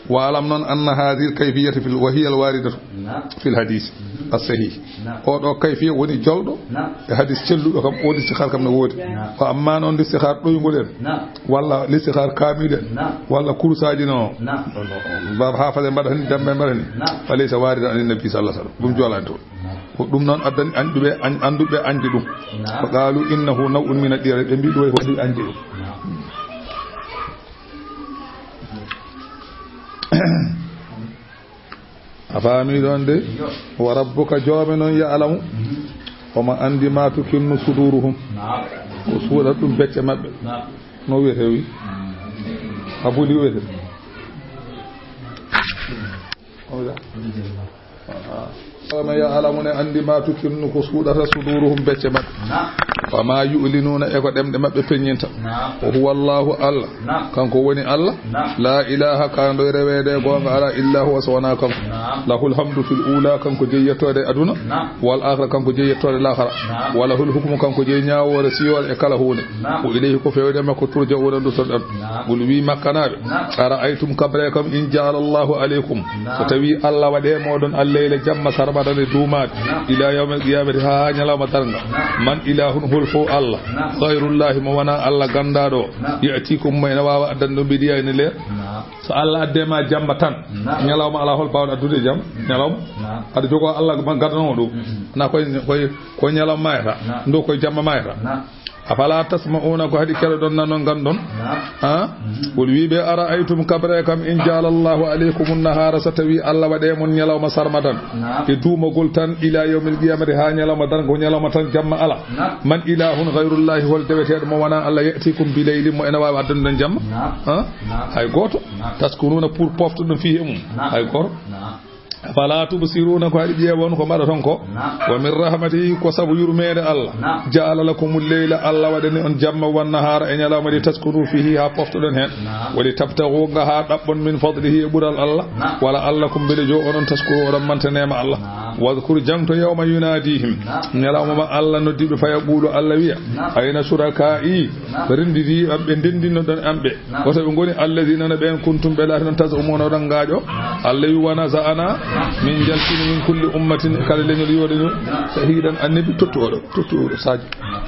Wa alam noon anna hadhihi al-kayfiyata fil, wa hiya al-waridatu Naam. fil hadith Mhm. as-sahih. Naam. O ɗo kayfiya woni jolɗo Naam. e hadith celluɗo kam, o listikhar kam ne woodi. Naam. Ko amma noon listikhar ɗoyngol en. Naam. Walla listikhar kaamil en. Naam. Walla kursaaji no. Naam. Baba ha fade mbaɗa ni, dambe mbaɗa ni. Naam. Fa laysa waridan an nabi sallallahu alaihi wasallam. Ɗum joolani to. Naam. Ko ɗum noon addani annduɓe, an-, annduɓe anndi ɗum. Naam. Fa qalu innahu naw'un min ad-diyar. Ɓe mbi ɗum ko waɗi anndi ɗum. Naam. A faami ɗon de? Yo. Wa rabbuka, joome noon, ya'lamu. Mhm. Omo anndi ma tukinnu suduruhum. Naam. Ko suuɗata ɗum becce maɓɓe. Naam. No wiyete wi? Mhm. A buli wiyete? Omo ya? Omo ya'lamu ne anndi ma tukinnu ko suuɗata suduruhum becce maɓɓe. Naam. Wa ma yu'linuna e ko ɗemɗe maɓɓe peññinta. Naam. Wa huwa Allahu Allah. Naam. Kanko woni Allah. Naam. La ilaha ka ndoy reweede e goonga ala illa huwa so wona kanko. Naam. Lahul hamdu fil ula, kanko jeyi yettoode e aduna. Naam. Wal akhira, kanko jeyi yettoode lahara. Naam. Wa lahul hukmu, kanko jeyi ñaawoore siyoore e kala huunde. Naam. Wa ilayhi, ko fewde makko, turja'una, nduttoɗon. Naam. Qul wi makkanaaɓe. Naam. Ara'aytum, kabre kam, in ja'ala Allahu alaykum. Naam. So tawi Allah waɗe moɗon al-layla jamma sarmadan e duumaade. Naam. Ila yawmil qiyamati, ha ñalawma darnga. Naam. Man ilahun, hol fof Allah. Naam. Ghayrullahi, mo wona Allah gandaaɗo. Naam. Ya'tikum, mo ene waawa addande ɗum bi diya'in e leer. Naam. So Allah adde ma jamma tan, Naam. ñalawma ala hol baawɗo addude jam, ñalawma. Naam. Aɗa jogoo Allah ma gaddanoo ɗum. Mhm. Na koy, koy, koy ñalawma mayata. Naam. Ndo koy jamma mayata. Naam. Afala tasma'una, ko haɗi keɗoɗon nanon gandon? Naam. Ha? Mhm. Qul wiɓe, ara'aytum, kabre kam, in ja'ala Allahu alaykumun nahara, so tawi Allah waɗe mon ñalawma sarmadan. Naam. E duumagol tan, ila yawmil qiyamati, ha ñalawma darnga, ko ñalawma tan jamma ala. Naam. Man ilahun ghayrullahi, hol deweteeɗo mo wona Allah, ya'tikum bi laylin, mo ene waawi addanduɗon jamma? Naam. Ha? Naam. Hay gooto. Naam. Taskununa, pour poftoɗon fihi e mum. Naam. Hay gooto. Naam. Afala tubsiruna, ko haɗi ƴeewon ko mbaɗaton ko? Naam. Wa min rahmatihi, ko sabu yurmeende Allah. Naam. Ja'ala lakumul layla, Allah waɗani on jamma, wan nahara e ñalawma, li taskunu fihi, ha poftoɗon hen. Naam. Wa li tabtaghu, ngaha ɗaɓɓon, min fadlihi, e ɓural Allah. Naam. Wa la'allakum, beele jo onon, tashkuru, oɗon manta neema Allah. Naam. Wadkur, jaŋto, yawma yunaadihim, naam, ñalawma ma Allah noddi ɓe, fa yaqulu, Allah wiya, naam, ayna shuraka'i, naam, renndidi am ɓe, ndenndinnoɗon am ɓe. Naam. Wota ɓe ngoni, alladhina, no ɓeen, kuntum, ɓe laati noon, taz'umuna, oɗon ngaaƴo. Naam. Allah wi, wa naza'na, naam, min njaltini, min kulli ummatin, kala leñol yo leñol, naam, shahidan, annabi tottuɗo, tottuɗo sadio. Naam.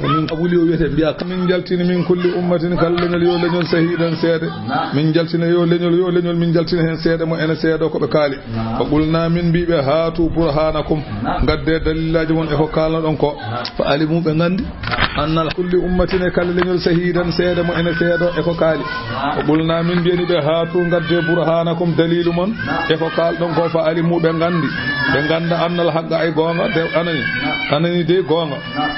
Min qabli, o wiyete, mbiya, min njaltini, min kulli ummatin, kala leñol yo leñol, shahidan, seede. Naam. Min njaltina yo leñol, yo leñol, min njaltina heen seede mo ene seedo ko ɓe kaali. Naam. Wa qulna, min mbiɓe, haatu burhanakum, naam, ngadde dalillaaji mon e ko kaalnoɗon ko. Naam. Fa alimu, ɓe nganndi, naam, anna kulli ummatin, e kala leñol, shahidan, seede mo ene seedo e ko kaali. Naam. Wa qulna, min mbiyani ɓe, haatu, ngadde burhanakum, daliilu mon, naam, e ko kaalɗon ko. Fa alimu, ɓe nganndi, ɓe ngannda, annal haqqa, ay goonga, de, anani, naam, anani dey goonga. Naam.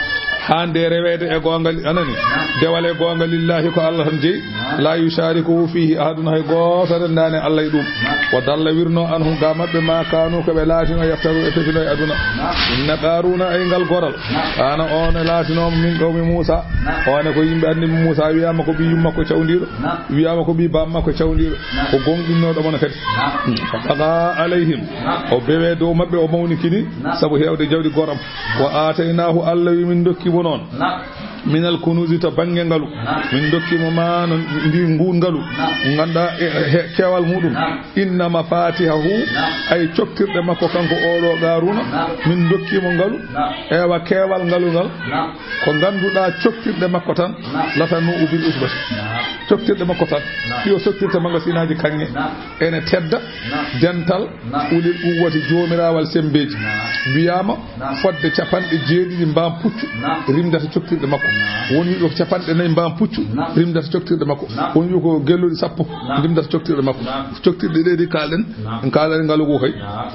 Haa nde reweede e goonga, anani, naam, dewal e goonga, lillahi, ko Allah tan jeyi. Naam. La yusharikuhu fihi ahadun, hay gooto renndaani Allah e ɗum. Naam. Wa dalla, wirno, anhum, ga maɓɓe, ma kaanu, ko ɓe laatino, yaftaru, e pefino e aduna. Naam. Inna Qaruna, ay ngal goral, naam, kaana, on e laatinooma, min qawmi Muusa. Naam. On e ko yimɓe annabi Muusa, wiyaama ko ɓii yumma ko cawndiiɗo. Naam. Wiyaama ko ɓii baam makko cawndiiɗo. Naam. Ko gooŋɗinnooɗo mon kadi. Naam. Fa baga alayhim. Naam. O bewe dow maɓɓe, o mawnikini, naam, sabu heewde jawdi goram. Wa aataynaahu, Allah wi, min ndokki mo noon. Naam. Minal kunuuzi, to bannge ngalu. Naam. Min ndokki mo ma no ndi ngu ngalu. Naam. Ngannduɗaa e, e, he-, keewal muɗum. Naam. Inna mafatihahu, naam, ay coktirɗe makko kanko oɗo Qaruna. Naam. Min ndokki mo ngalu. Naam. Ewa keewal ngalu ngal. Naam. Ko ngannduɗaa coktirɗe makko tan. Naam. Latanu bil usbati. Naam. Coktirɗe makko tan. Naam. Ɗi o soktirta magasinaaji kaŋŋe. Naam. Ene tedda. Naam. Dental. Naam. Ulil quwwati, joomiraawal semmbeeji. Naam. Wiyaama. Naam. Fodde capanɗe jeeɗiɗi mbaam puccu. Naam. Rimdata coktirɗe makko. Naam. Won wi'uɓe ko capanɗe nayi mbaam puccu. Naam. Rimdata coktirɗe makko. Naam. Won wi'uɓe ko gelloɗi sappo. Naam. Rimdata coktirɗe makko. Naam. Coktirɗe ɗe ɗi kaalen. Naam. En kaalani ngalu ngu kay. Naam.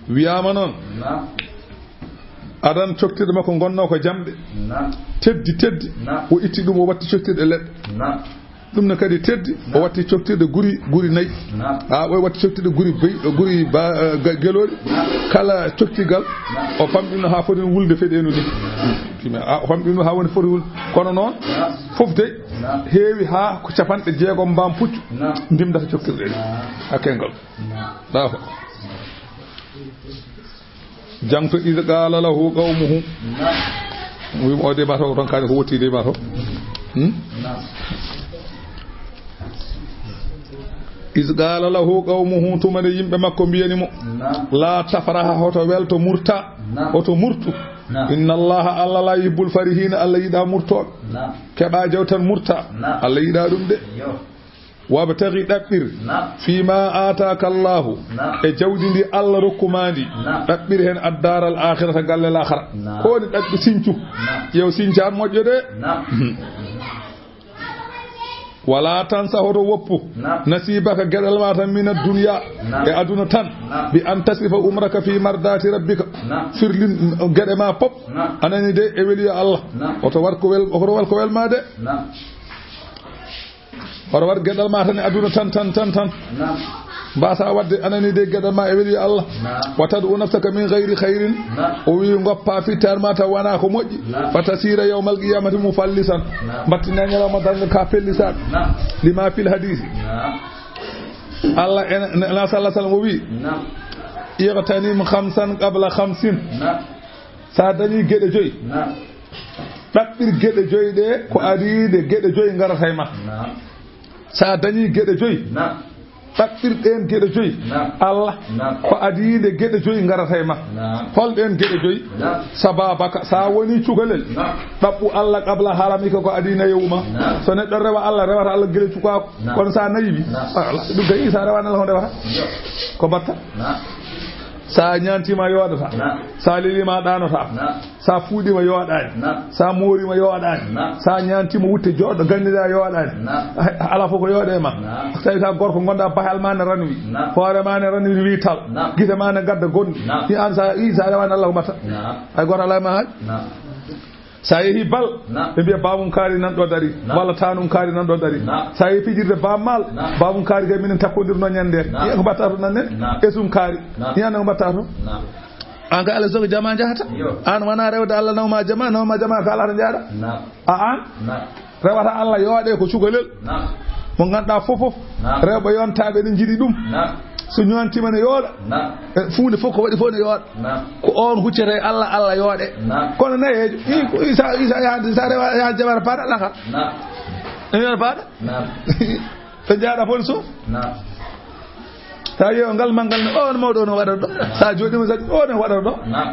Wiyaama noon. Naam. Adan coktirɗe makko ngonnoo ko jamɗe. Naam. Teddi, teddi. Naam. O itti ɗum, o watti coktirɗe leɗɗe. Naam. Ɗum ne kadi teddi, o watti coktirɗe guri, guri nayi. Naam. A, o watti coktirɗe guri bey, guri ba, eh, ga-, gelooɗi. Naam. Kala coktirgal, naam, o famɗino haa foti wulde feɗeenu ni. Naam. A, o famɗino haa woni foti wulde. Kono noon, naam, fof dey, naam, heewi haa ko capanɗe jeegom mbaam puccu, naam, ndimdata coktirɗe ɗe. Naam. Haa keewal. Naam. Ɗaafo. Jaŋto, "Iz qaala lahu qawmuhu." Naam. Wi'imo o de ma to, o ronkaani ko wotti de ma to. Hmm? Naam. "Iz qaala lahu qawmuhu," tuma nde yimɓe makko mbiyani mo, naam, "Laa tafrah, hoto welto murta, naam, hoto murtu. Naam. Inna Allaha, Allah, laa yuhibbul farihiina, Allah yiɗaa murtooɓe. Naam. Keɓaa jaw tan murta. Naam. Allah yiɗaa ɗum de." Yo. "Wabtaghi, ɗaɓɓir, naam, fii maa aataaka Allaahu, naam, e jawdi ndi Allah rokku maa ndi, naam, ɗaɓɓir heen addaaral aakhirata, galle laakhara." Naam. Ko woni ɗaɓɓi, siñcu. Naam. Ƴeew siñcaan moƴƴo de. Naam. "Walaa tansa, hoto woppu, naam, nasiibaka, geɗal maa tan, mina dunya, naam, e aduna tan, naam, bi an tasrifa umraka fii mardaati rabbika." Naam. Firlin geɗe maa pop. Naam. Anani de e weliyo Allah. Naam. Hoto war ko wel, hoto war ko wel maa de. Naam. Hoto waɗ geɗal ma tan e aduna tan, tan, tan, tan. Naam. Mbasa waɗde anani de geɗal ma e weli Allah. Naam. Wa tad'u nafsaka min ghayri khayrin. Naam. O wi ngoppa fittaare ma taw wona ko moƴƴi. Naam. Fa tasira yawmal qiyamati mufallisan. Naam. Mbattina ñalawma darngal ka pellisaɗo. Naam. Lima fil hadisi. Naam. Allah en, en, sallallahu alaihi wasallam o wi. Naam. Ightanim khamsan qabla khamsin. Naam. Sa dañi geɗe joyi. Naam. Ɗaɓɓir geɗe joyi ɗe ko adii nde geɗe joyi ngarata e ma. Naam. Sa dañi geɗe joyi. Naam. Ɗaɓɓir ɗeen geɗe joyi. Naam. Allah, naam, ko adii nde geɗe joyi ngarata e ma. Naam. Hol ɗeen geɗe joyi? Naam. Sababaka, sa woni cukalel. Naam. Ɗaɓɓu Allah qabla haramika, ko adii nayewu ma. Naam. So neɗɗo rewa Allah, rewata Allah gila cukaaku. Naam. Kono sa nayi wi, naam, ah, Allah, ɗum gayi sa rewaani Allah ko ndewata? Yo. Ko mbatta? Naam. Sa ñaantiima yooɗata. Naam. Sa leliima ɗaanata. Naam. Sa fuuɗiima yooɗaani. Naam. Sa mooriima yooɗaani. Naam. Sa ñaantiima wutte jooɗo ganndiɗaa yooɗaani. Naam. Hay, alaa fof ko yooɗe ma. Naam. So tawi ka gorko ngonɗa bahal ma ne ranwi. Naam. Hoore ma ne ranwi wi tal. Naam. Gite ma ne gadda gonɗi. Naam. Ni an sa, i sa rewaani Allah ko mbatta. Naam. Hay gooto alaa ma haaj. Naam. Sa yehi bal, naam, ɓe mbiya, "Bamum kaari nan ɗo dari." Naam. Walla tanum kaari nan ɗo dari. Naam. Sa yehi fijirde Bam Maal, naam, "Bamum kaari kay minen takkondirno ñande." Naam. Ni ko mbatta to nannen? Naam. Esum kaari. Naam. Ni an ko mbatta to? Naam. An ka Allah jogo jama jahata. Yo. An wona rewde Allah nawma jama, nawma jama ka Allah to jaada. Naam. A an? Naam. Rewata Allah yooɗe ko cukalel. Naam. Mo ganduɗa fof fof. Naam. Rewɓe yontaaɓe ne jiɗi ɗum. Naam. So ñowantiima ne yooɗa. Naam. E fuunde fof ko waɗi fof ne yooɗa. Naam. Ko oon huccata e Allah, Allah yooɗe. Naam. Kono nayeejo, i, ko i sa, i sa yaade, sa rewa, yaade jabara paɗa laka. Naam. E yooɗa paɗa. Naam. Ɓe njaaɗa fof so. Naam. Sa yeewa ngal manngal ne, o on mawɗo on waɗata ɗo. Naam. Sa jooɗiima sa, o on waɗata ɗo. Naam.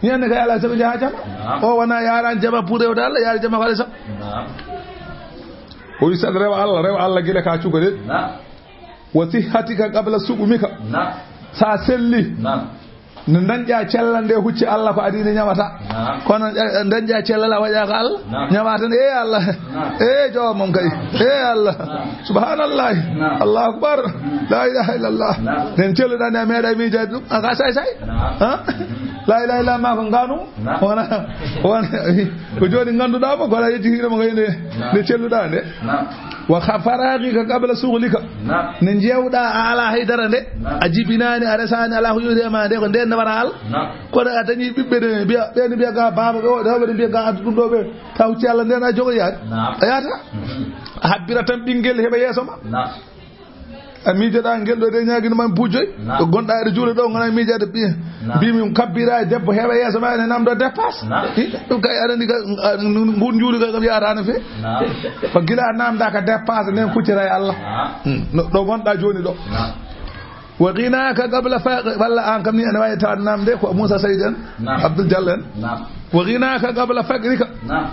Ñande kay alaa sago jaha jama. Naam. O wona yaran jama pour rewde Allah, yaari jama ko alaa sago. Naam. O wi saɗa rewa Allah, rewa Allah gila ka cukalel. Naam. Wa sihhatika qabla suqmika. Naam. Sa selli. Naam. Ne dañƴa cellal nde hucci Allah ko adii nde ñamata. Naam. Kono, eh, dañƴa cellal a waɗa ko Allah. Naam. Ñamata nde, eh, Allah. Naam. Eh, joomam kay. Naam. Eh, Allah. Naam. Subhanallah. Naam. Allahu akbar. Mm. La ilaha illallah. Naam. Nden celluɗa nde a meeɗa miijaade ɗum. A ka say say. Naam. Ha? Mm. La ilaha illallah ma ko nganu. Naam. Wona, wona, ko jooni ngannduɗaa mo, ko alaa yejjitiiɗo mo kay nde, naam, nde celluɗaa nde. Naam. Wa kha-, faragika qabla sughlika. Naam. Nde njeewɗaa a alaa haydara nde, naam, a jibinaani, a resaani, alaa ko yowiti e ma nde, ko ndeen nawata Allah. Naam. Kono a dañii ɓiɓɓe ne mbiya, ɓeen mbiya ga baaba ɓe o, rewɓe ne mbiya ga addu ɗum ɗo ɓe, taw ci Allah ndeen a jogoyaani. Naam. A yahata. Mhm. A habbira tan ɓinngel heɓa yeeso ma. Naam. A miijoɗaa ngel ɗo de ñaagino ma buujoy. Naam. Ɗo gonɗaa eɗo juula ɗo, ngona miijaade ɓiye. Naam. Mbimi kabbira e debbo heewa yeeso ma ene namdo dépasse. Naam. I, ɗum kay aɗa anndi ka, a, ngun juuli kay kam yaata no fe. Naam. Ko gila a namda ka dépasse nden kuccata e Allah. Naam. Hmm. No, ɗo gonɗaa jooni ɗo. Naam. Wa ghinaka qabla fa-, walla an kam ni ene wawi tawa namde ko Moussa Saïd en, naam, Abdoul Diallo en. Naam. Wa ghinaka qabla faqrika. Naam.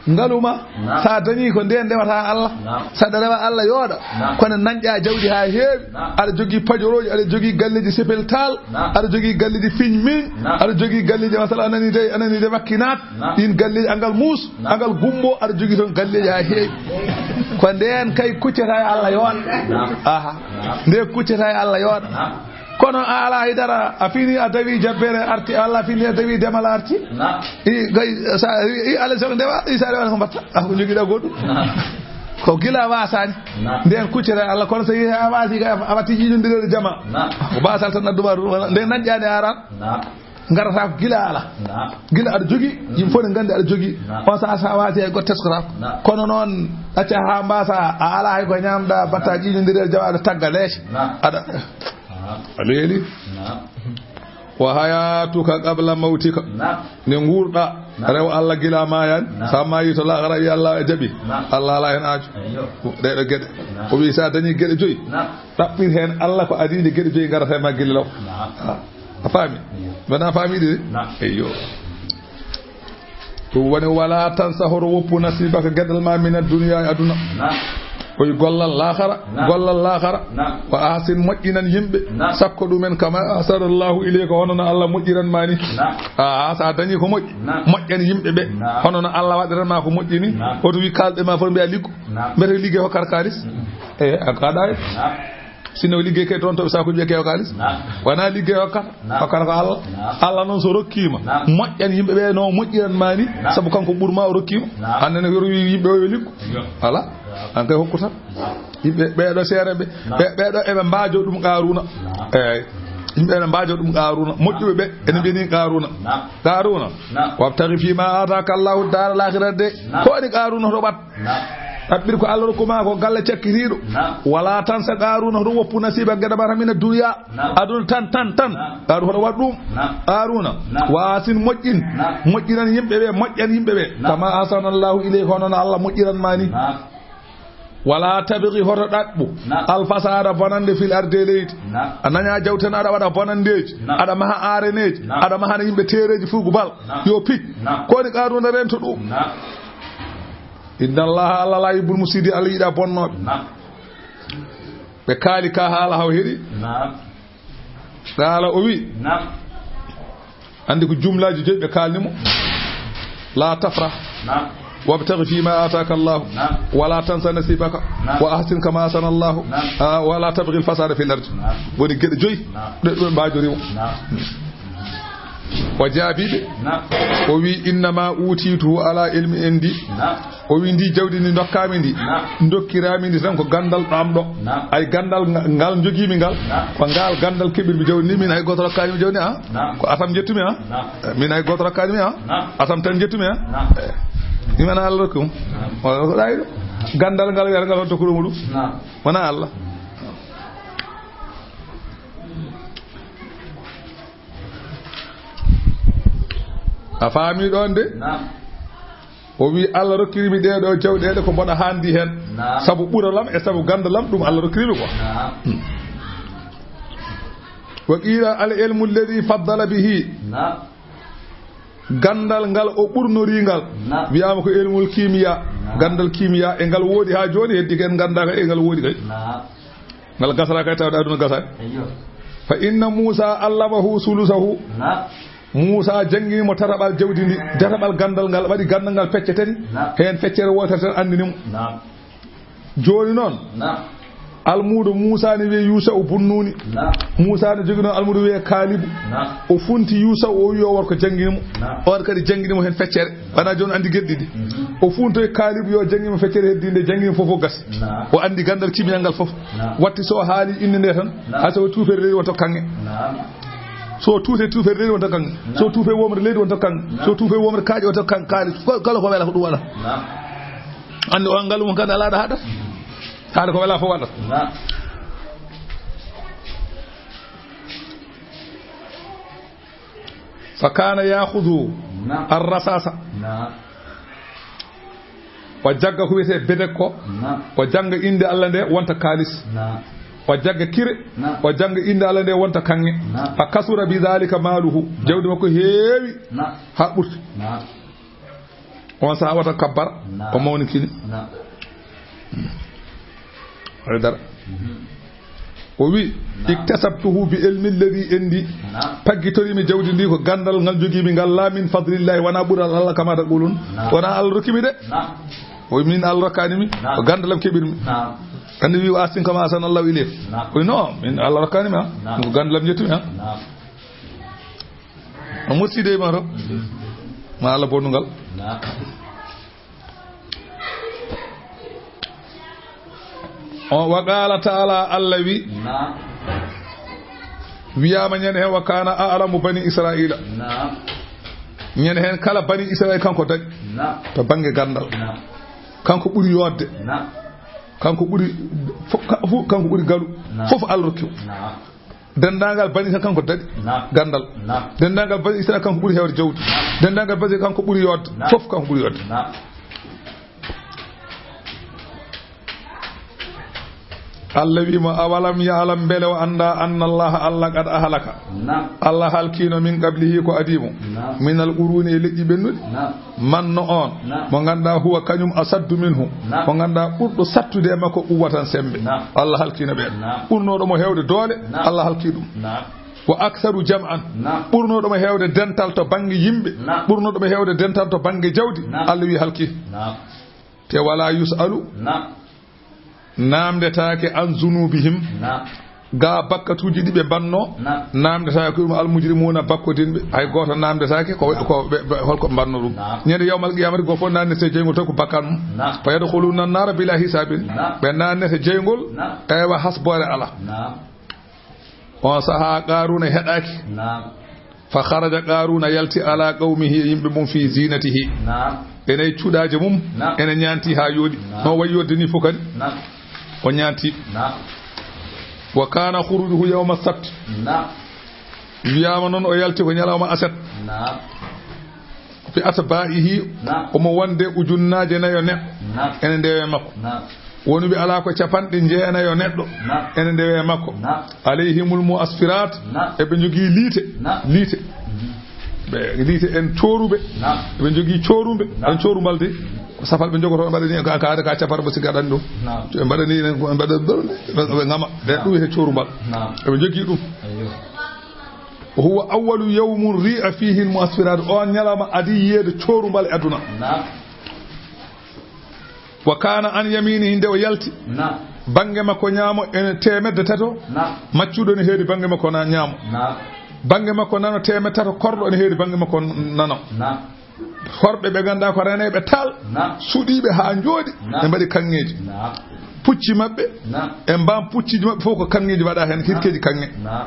Ngaluma, naam, sa dañi ko nden ndewata Allah, naam, saɗa rewa Allah yooɗa, naam, kono dañƴa jawdi ha heewi, naam, aɗa jogii pajorooji, aɗa jogii galleeji sepeltal, naam, aɗa jogii galleeji fiñ miñ, naam, aɗa jogii galleeji, masala, anani de, anani de wakkinaat, naam, ɗin galleeji angal muus, naam, angal gumbo, aɗa jogii toon galleeji ha heewi. Ko nden kay kuccata e Allah yooɗa. Naam. Aha. Naam. Nde kuccata e Allah yooɗa. Naam. Kono a alaa hay dara, a fini a dawi jabbere arti, Allah fini a dawi demal arti. Naam. I, gay, sa, i, i, Allah sa ndewa, i sa rewa ko mbatta, a ko jogiɗa goɗɗum. Naam. Ko gila wasani. Naam. Nden kuccere Allah, kono so yi a wasi, a watti jiñondire jama. Naam. Ko basal tan adduma ɗum, wala, nden nan ƴande aran. Naam. Ngarata ko gila ala. Naam. Gila aɗa jogi, yimɓe fof ne nganndi aɗa jogi. Naam. On sa, sa wasi hay goɗɗo teskotako. Naam. Kono noon, acca ha mbasa, a ala hay ko ñamɗa, batta jiñondire jama, aɗa tagga lees. Naam. Aɗa Naam. A leeli? Naam. Wa hayatuka qabla mawtika. Naam. Nde nguurɗa, naam, rew Allah gila maayani. Naam. Sa maayi to laakhara, wi Allah jaɓi. Naam. Allah ala hen aaju. Eyyo. Ɗeɗo geɗe. Naam. O wi sa dañi geɗe joyi. Naam. Ɗaɓɓir hen Allah ko adii nde geɗe joyi ngarata e ma gila law. Naam. A, a faami? Eyyo. Mbaɗa faami ɗi de? Naam. Eyyo. Ɗum woni, wala tansa, hoto woppu, nasibaka, geɗal ma, min ad-dunya, e aduna. Naam. O wi gollal laakhara, naam, gollal laakhara. Naam. Wa ahsin, moƴƴinan yimɓe. Naam. Sakko ɗumen, kama ahsana Allahu ilayka, hono no Allah moƴƴiran ma ni. Naam. A, sa dañi ko moƴƴi, naam, moƴƴan yimɓe ɓe. Naam. Hono no Allah waɗiran ma ko moƴƴi ni. Naam. Hoto wi kalɓe ma fof mbiya liggo. Naam. Mbete ligge hokkata kalis. Mm. E, a kaɗa e. Naam. Sinno liggey kay toon to ɓe sakuji ɓe keewa kalis. Naam. Wona liggey hokkata. Naam. Hokkata ko Allah. Naam. Allah noon so rokkiima, naam, moƴƴan yimɓe ɓe no moƴƴiran ma ni, naam, sabu kanko ɓurma o rokkiima. Naam. Hannde ne yoro wi yimɓe o yo liggo. Yo. Voilà. Naam. An kay hokku tan. Naam. Yimɓe ɓeeɗo seere ɓe, naam, ɓe, ɓeeɗo eɓe mbaajo ɗum Qaaruuna. Naam. Eey. Yimɓe ene mbaajo ɗum Qaaruuna. Moƴƴuɓe ɓe ene mbiyani Qaaruuna. Naam. Qaaruuna. Naam. Wabtaghi fima ataka Allahu dara al-akhirah de. Naam. Ko woni Qaaruuna to ɓat? Naam. Ɗaɓɓir ko Allah rokku ma ko galle cakkitiiɗo. Naam. Wala tansa Qaaruuna, hoto woppu nasiba geɗe ma mina dunya. Naam. Aduna tan, tan, tan. Naam. Qaaruuna hoto waɗ ɗum. Naam. Qaaruuna. Naam. Wa ahsin moƴƴin. Naam. Moƴƴinan yimɓe ɓe, moƴƴan yimɓe ɓe. Naam. Kama ahsana Allahu ilayka, hono no Allah moƴƴiran ma ni. Naam. Wala tabghi, hoto ɗaɓɓu. Naam. Al fasada, bonande, fil ardi, e leydi. Naam. A naña jawten aɗa waɗa bonandeeji. Naam. Aɗa maha areneeji. Naam. Aɗa mahana yimɓe teereeji furgu bal. Naam. Yo pic. Naam. Ko woni Qaaruuna rento ɗum? Naam. Inna Allaha, Allah la yuhibbul mufsidin, Allah yiɗa bonnooɓe. Naam. Ɓe kaali ka haala haw heɗi. Naam. Qaala o wi. Naam. Anndi ko jumlaaji joyi ɓe kaalni mo. La tafrah. Naam. Wabtaghi fima ataka Allah. Naam. Wala tansa nasibaka. Naam. Wa ahsin kama ahsana Allah. Naam. Ah, wala tabghi al fasada fil ard. Naam. Woni geɗe joyi. Naam. Ɗe, ɗe mbajori mo. Naam. O jaabi ɓe. Naam. O wi, innama utituhu ala ilmi indi. Naam. O wi, ndi jawdi ndi dokkami ndi. Naam. Dokkirami ndi tan ko gandal ɗam ɗo. Naam. Ay gandal nga-, ngal jogimi ngal. Naam. Ko ngal gandal keɓirmi jawdi ndi, min hay goto rokkani mi jawdi, ah. Naam. Ko asam jettumi, ah. Naam. Min hay goto rokkani mi, ah. Naam. Asam tan jettumi, ah. Naam. Eh. Mi wona Allah rokkum. Naam. Wala ko ɗayi ɗo. Gandal ngal wiyata ngal on tokkuɗo muɗum. Naam. Wona Allah. A faami ɗoon de? Naam. O wi, "Allah rokkiri mi ɗee ɗoo jawɗeele ko mboɗo haandi heen." Naam. Sabu ɓuralam e sabu ganndalam, ɗum Allah rokkiri mi ko. Naam. Hmm. Wa qiila al ilmu alladhi faddala bihi. Naam. Ganndal ngal o ɓurnorii ngal. Naam. Wiyaama ko ilmul kimiya. Naam. Ganndal kimiya, e ngal woodi haa jooni, heddi ko en nganndaa kay, e ngal woodi kay. Naam. Ngal gasata kay, tawde aduna gasaani. Ayyo. Fa inna Muusa allamahu sulusahu. Naam. Muusa janngini mo tataɓal jawdi ndi, tataɓal ganndal ngal, waɗi ganndal ngal pecce tati. Naam. Heen feccere wootere tan anndini mo. Naam. Jooni noon, naam, almuudo Muusa ne wiyee Yuusa'u bun Nuuni. Naam. Muusa ne jogii noon almuudo wiyee Kaalibu. Naam. O funti Yuusa'u, o wiyi o waɗa ko janngini mo. Naam. O waɗa kadi janngini mo heen feccere. Wonaa jooni anndi geɗe ɗiɗi. Mhm. O funtoyi Kaalibu yo janngi mo feccere heddiinde, janngi mo fof, fof gasi. Naam. O anndi ganndal kimiya ngal fof. Naam. Watti so o haali innde nde tan, naam, hay so o tuufere leydi wonta kaŋŋe. Naam. So o tuute tuufere leydi wonta kaŋŋe. Naam. So o tuufe womre leydi wonta kaŋŋe. Naam. So o tuufe womre kaaƴe wonta kaŋŋe, kaali ko, kala ko wela ko ɗum waɗa. Naam. Anndi o ngal mum kan alaa ɗo haɗata. Haɗa ko wela fof waɗata. Naam. Fa kana ya'khudhu, naam, ar-rasasa. Naam. O jagga ko wiyetee bedek ko. Naam. O jannga innde Allah nde wonta kaalis. Naam. O jagga kire. Naam. O jannga innde Allah nde wonta kaŋŋe. Naam. Fa kasura bi dhalika maluhu. Naam. Jawdi makko heewi. Naam. Haa ɓurti. Naam. On sahaa wata kabbar, naam, o mawnikini. Naam. Haydara. Mhm. O wi, naam, iktasabtuhu bi ilmi alladhi indi. Naam. Paggitoriimi jawdi ndi ko ganndal ngal jogiimi ngal, la min fadlillahi, wonaa ɓural Allah, kama taqulun. Naam. Wonaa Allah rokkimi de. Naam. O wi, min Allah rokkaani mi, naam, ko ganndal am keɓirmi. Naam. Anndi wi, wa ahsin kama ahsana Allahu ilayk. Naam. O wi, non, min Allah rokkaani mi, ha? Naam. Ko ganndal am njettumi, ha? Naam. A musidɗo e maaro. Ma Allah bonnugal. Naam. O, wa qala ta'ala, Allah wi. Naam. Wiyaama ñande heen, wa kana a'lamu bani Israila. Naam. Ñande heen kala bani Israila kanko daɗi. Naam. To bannge ganndal. Naam. Kanko ɓuri yooɗde. Naam. Kanko ɓuri fo-, ka-, fo-, kanko ɓuri galu. Naam. Fof Allah rokki o. Naam. Denndaangal bani Israila kanko daɗi. Naam. Ganndal. Naam. Denndaangal bani Israila kanko ɓuri heewde jawdi. Naam. Denndaangal bani Israila kanko ɓuri yooɗde. Naam. Fof kanko ɓuri yooɗde. Naam. Allah wi mo, awalam ya'lam, mbele o annda, anna Allah, Allah qad ahlaka. Naam. Allah halkiino min qablihi ko adii mo. Naam. Minal quruni, e leƴƴi ɓennuɗi. Naam. Man no on, naam, mo ngannduɗaa huwa kañum asaddu minhu, naam, mo ngannduɗaa ɓurɗo sattude e makko quwwatan semmbe. Naam. Allah halkiino ɓeen. Naam. Ɓurnooɗo mo heewde doole, naam, Allah halkii ɗum. Naam. Wa aktharu jam'an, naam, ɓurnooɗo mo heewde dental to bannge yimɓe, naam, ɓurnooɗo mo heewde dental to bannge jawdi, naam, Allah wi halkii. Naam. Te wala yus'alu, naam, naamndetaake an zunubihim. Naam. Ga bakkatuuji ɗi ɓe mbanno, naam, naamndetaake ɗum almujrimuuna, bakkodinɓe. Hay gooto naamndetaake ko, ko ɓe, ɓe, holko mbanno ɗum. Naam. Ñande yawmal qiyamati, gooto fof naamndete jeyngol taw ko bakkan mum. Naam. Fa yadkhuluna nara bila hisabin. Naam. Ɓe naamndete jeyngol, naam, eywa, hasboore alaa. Naam. On sahaa Qaaruuna heɗaaki. Naam. Fa kharaja Qaaruuna, yalti, ala qawmihi, e yimɓe mum, fi zinatihi. Naam. Ene e cuɗaaje mum, naam, ene ñaanti haa yooɗi. Naam. No wayi yodde ni fof kadi. Naam. O ñaanti. Naam. Wa kana khurujuhu yawma sabt. Naam. Wiyaama noon o yalti ko ñalawma aset. Naam. Fi atba'ihi, naam, omo wonde ujunnaaje nayo neɗɗo. Naam. Ene ndewe makko. Naam. Woni ɓe alaa ko capanɗe jeenayo neɗɗo. Naam. Ene ndewe makko. Naam. Alayhimul mu'asfirat. Naam. Eɓe njogii liite. Naam. Liite. Mhm. Ɓe liite en cooruɓe. Naam. Eɓe njogii coorumɓe. Naam. En coorumbal de. Ko safal ɓe njogotoo, mbaɗa ni, ka, ka, ka capar mo sigaɗan ɗum. Naam. Ɓe mbaɗa ni, ɓe mbaɗa, ɓe, ɓe ngama. Ɓe, naam, ɗum wiyetee coorumbal. Naam. Eɓe njogii ɗum. Ayyo. Huwa awwalu yawmun ri'a fihi al-mu'asfirat. On ñalawma adii yiyeede coorumbal e aduna. Naam. Wa kana an yaminihi, nde o yalti. Naam. Bannge makko ñaamo ene teemedde tato. Naam. Maccuɗo ene heedi bannge makko na-, ñaamo. Naam. Bannge makko nano teemedde tato, korɗo ene heedi bannge makko nano. Naam. Horɓe ɓe ngannduɗaa ko reneeɓe taal, naam, suɗiiɓe haa njooɗi, naam, ɓe mbaɗi kaŋŋeeji. Naam. Pucci maɓɓe, naam, e mbaam pucciiji maɓɓe fof ko kaŋŋeeji mbaɗaa heen, naam, hirkeeji kaŋŋe. Naam.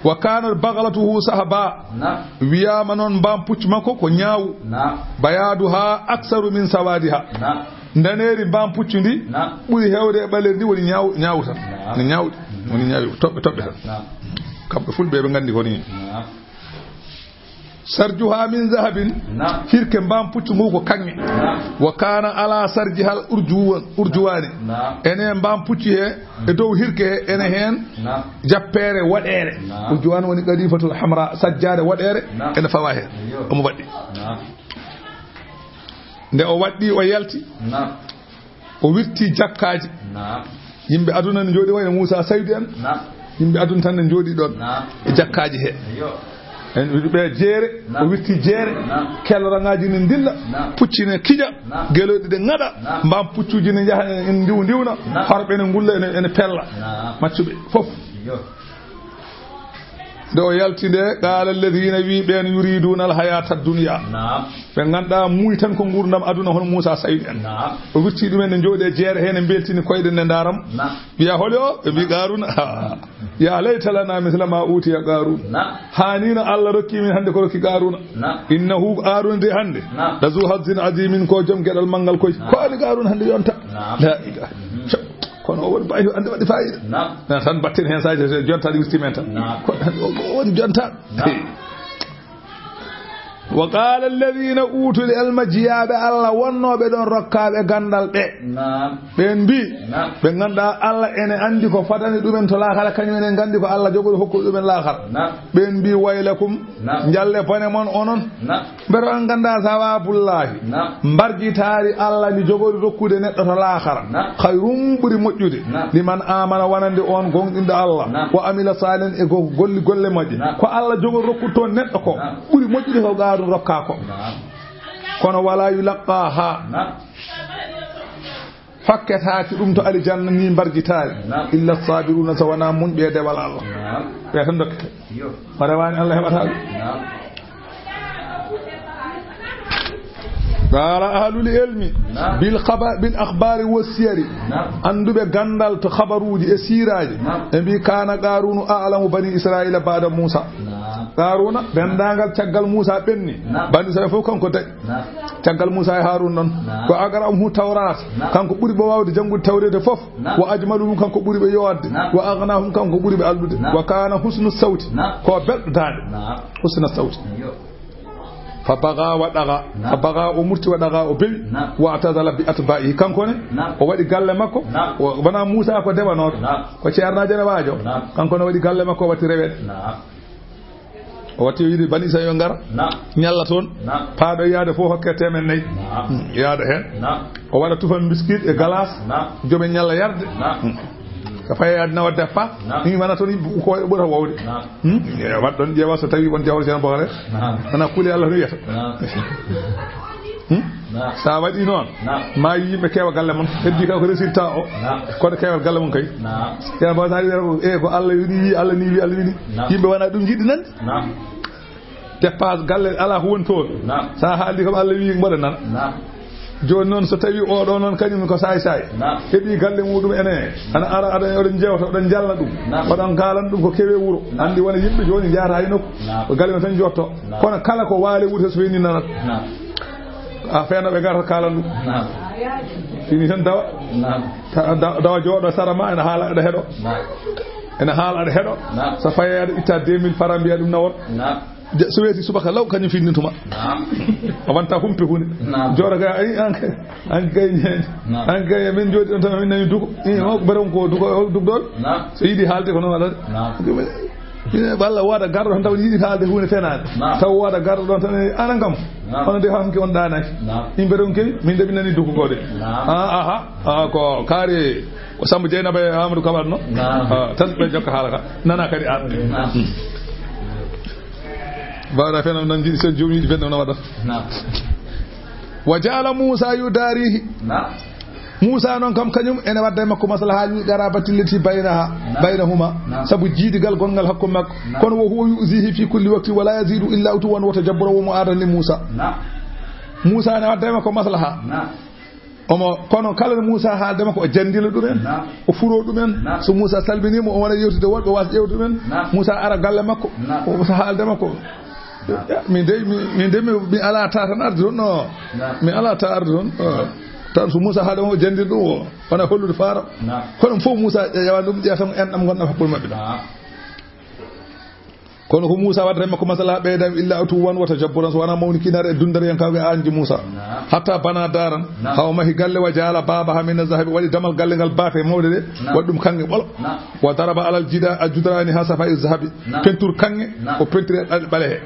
Wa kanat baghlatuhu sahba. Naam. Wiyaama noon mbaam pucci makko ko ñaawu. Naam. Bayaaduha aktharu min sawaadiha. Naam. Ndaneeri mbaam pucci ndi, naam, ɓuri heewde e ɓaleeri ndi woni ñaaw-, ñaawu tan. Naam. Ne ñaawɗi. Mhm. Woni ñaawi toɓɓe, toɓɓe tan. Naam. Kamɓe fulɓe ɓe nganndi ko nii. Naam. Sarjuha min zahabin. Naam. Hirke mbaam puccu ngu ko kaŋŋe. Naam. Wa kana ala sarjihal urjuwan, urjuwani. Naam. Ene mbaam puccu he, e dow hirke he, ene heen. Naam. Jappeere woɗeere. Naam. Urjuwan woni qadifatul hamra, sajjaade woɗeere. Naam. Ene fawa heen. Ayyo. Omo waɗɗi. Naam. Nde o waɗɗi, o yalti. Naam. O wirti jakkaaji. Naam. Yimɓe aduna ne njooɗi wayno Muusa Saydu en. Naam. Yimɓe aduna tan ne njooɗi ɗoon. Naam. E jakkaaji he. Ayyo. En wiɗi ɓe jeere, naam, o wirti jeere. Naam. Kelorangaaji ne ndilla. Naam. Pucci ne kiƴa. Naam. Gelooɗi ɗe ŋaɗa. Naam. Mbaam puccuuji ne njaha, en ndiw ndiwna. Naam. Horɓe ne ngulla, ene, ene pella. Naam. Maccuɓe fof. Ayyo. Nde o yalti nde, qaala alladhina, wi ɓeen, yuriduna alhayata dunya. Naam. Ɓe ngannduɗaa muuyi tan ko nguurndam aduna, hono Muusa Saydu en. Naam. O wirti ɗumen, ne njooɗi e jeere heen, ne mbeltini koyɗe, ne ndaara mo. Naam. Wiya, holi o? Ɓe mbi, Qaaruna. Ya layta lana misla ma utiya Qaarun. Naam. Haa ni no Allah rokki min hannde ko rokki Qaaruna. Naam. Innahu, Qaaruna de hannde. Naam. La zu hazzin azimin, ko joom geɗal manngal koy. Naam. Ko ani Qaaruna hannde yonta. Naam. La ilaha. Mhm. Kono o woni bawi hannde waɗi fayida. Naam. Na tan batten heen saaji, so jontaɗi wirti men tan. Naam. Kono hannde o, o woni jonta. Naam. Wa qala alladhina utul ilma, jiyaaɓe Allah wonnooɓe ɗoon rokkaaɓe ganndal ɓe. Naam. Ɓeen mbi, naam, ɓe ngannduɗaa Allah ene anndi ko fadani ɗumen to laakara, kañum ene nganndi ko Allah jogori hokkude ɗumen laakara. Naam. Ɓeen mbi, waylakum, naam, njalle bone mon onon. Naam. Mbete on nganndaa sawabullahi. Naam. Mbarjitaari Allah ndi jogori rokkude neɗɗo to laakara. Naam. Khayrun, ɓuri moƴƴude. Naam. Liman amana, wonande on gomɗinɗo Allah. Naam. Wa amila salihan, e go-, golli golle moƴƴe. Naam. Ko Allah jogori rokkude toon neɗɗo ko. Naam. Ɓuri moƴƴude ko Qaaruna rokkaa ko. Naam. Kono wala yulaqqaha. Naam. Hokketaake ɗum to aljanna ni mbarjitaari. Naam. Illa sabiruna, so wonaa muñɓe e dewal Allah. Naam. Ɓe tan dokkete. Yo. O rewaani Allah heɓata ɗum. Naam. Qala ahlul ilmi, naam, bil khaba-, bil akhbari wa siyari. Naam. Annduɓe ganndal to khabaruuji e siiraaji. Naam. Ɓe mbi, kana Qarunu a'lamu bani Israila ba'da Musa. Naam. Qaruna, denndaangal caggal Musa ɓenni. Naam. Bani Israila fof kanko dañi. Naam. Caggal Musa e Harun noon. Naam. Wa aqra'uhum Tawrat. Naam. Kanko ɓuri ɓe waawde janngude Tawreeta fof. Naam. Wa ajmaluhum, kanko ɓuri ɓe yowaade. Naam. Wa aghnahum, kanko ɓuri ɓe allude. Naam. Wa kana husnu sawti. Naam. Ko belɗo daande. Naam. Husna sawti. Yo. Fa baga wa daga. Naam. Fa baga, o murti, wa daga, o bewi. Naam. Wa atazala bi atba'ihi. Kanko ne, naam, o waɗi galle makko. Naam. O, wona Musa ko dewanooɗo. Naam. Ko ceernaajo ne waajo. Naam. Kanko ne waɗi galle makko, o watti reweede. Naam. O watti, o yiɗi Bani Israila yo ngar. Naam. Ñalla toon. Naam. Paaɗo yaade fof hokke teemen nayi. Naam. Hmm, yaada heen. Naam. O waɗa tufam biskit e galas. Naam. Joɓe ñalla yarde. Naam. Hmm. Ka faye yaade nawa deppa. Naam. Ni mana toon ko ɓura wawde. Naam. Hmm? E waɗ ɗon ƴeewa so tawi won jawro Ceerno Bohre. Naam. Wona kuule Allah no wiyata. Naam. Hmm? Naam. Sa waɗi noon, naam, ma yimɓe keewa galle mon. Heddi ka ko résultat o. Naam. Kono keewal galle mon kay. Naam. Ceerno Bohre sa wiya ko, e ko Allah wini wi, Allah ni wi, Allah wini. Naam. Yimɓe wona ɗum jiɗi nande. Naam. Dépasse galle alaa ko woni toon. Naam. Sa haaldi kam Allah wi mbaɗa nana. Naam. Jooni noon so tawi oɗo noon kañum ko saay saay. Naam. Heɓi galle muɗum ene. Ana ara aɗa, oɗon jewta, oɗon jalna ɗum. Naam. Oɗon kaalana ɗum ko kewe wuro. Naam. Anndi wona yimɓe jooni njahata e nokku. Naam. Ko galle men tan jotto. Naam. Kono kala ko waale wuuro so weeni nanat. Naam. A feeno ɓe ngarata kaalana ɗum. Naam. Fini tan dawa. Naam. Ta-, da-, dawa jooɗo sara ma ene haala aɗa heɗo. Naam. Ene haala aɗa heɗo. Naam. So faye aɗa itta deux mille francs mbiya ɗum nawor. Naam. Je-, so weeti subaka law kañum finnintuma. Naam. A wonta humpi hunde. Naam. Jooɗo ga, ay, an kay, an kay, naam, an kay, min jooɗi ɗon tan, min nani duko. Eh, o, baron ko duko, o dugɗon. Naam. So yiɗi haalde ko noon waɗata. Naam. Ine walla wooda garɗo tan taw yiɗi haalde hunde fenaande. Naam. Taw wooda garɗo ɗon tan, eh, anan kam. Naam. Hono de hanki on ɗaanaki. Naam. Yimɓe ɗon kewi, min de min nani duko ko de. Naam. Ah, aha. Ah, ko kaari ko Samba Dieynaba e Amadou Ka waɗno. Naam. Ah, tan ɓe jokka haala ka. Nana kadi an. Naam. Hmm. Mbaɗa fena nan jiɗi sen joom yiɗi fena na waɗa. Naam. Wa ja'ala Musa yudarihi. Naam. Musa noon kam kañum ene wadda e makko maslaha li qarabati allati baynaha, naam, baynahuma. Naam. Sabu jiidigal gongal hakkunde makko. Naam. Kono wa huwa yu'zihi fi kulli waqti wa la yazidu illa utuwan wa tajabbura, wa mo aadani Musa. Naam. Musa ne wadda e makko maslaha. Naam. Omo, kono kala no Musa haalde makko, o jandila ɗumen, naam, o furo ɗumen. Naam. So Musa salminima, o wona yewtude woɗɓe wasa ƴewde ɗumen. Naam. Musa ara galle makko, naam, o haalde makko. Naam. Ya, min de, min, min de, mi, mi ala ta tan arde toon, no. Naam. Mi ala ta arde toon. Naam. Tan so Musa haalde makko, o jandila ɗum, o wona hollude faaro. Naam. Kono fof Musa ƴeewa ɗum, ƴeewa tan enɗam gonɗam hakkunde maɓɓe ɗam. Naam. Kono ko Muusa waɗata e makko masala ɓeyda illa utuwan wa tajabburan, so wonaa mawnikinare e dundariyankaagu e aanji Muusa. Hatta bana daaran, haa o mahi galle, wa jaala baabaha min zahabi, waɗi damal galle ngal baafe mawɗe ɗe, waɗi ɗum kaŋŋe ɓolo. Wa daraba alal jida-, al judrani ha safa e zahabi. Peinture kaŋŋe, o peinture ɗaɗe ɓalehe.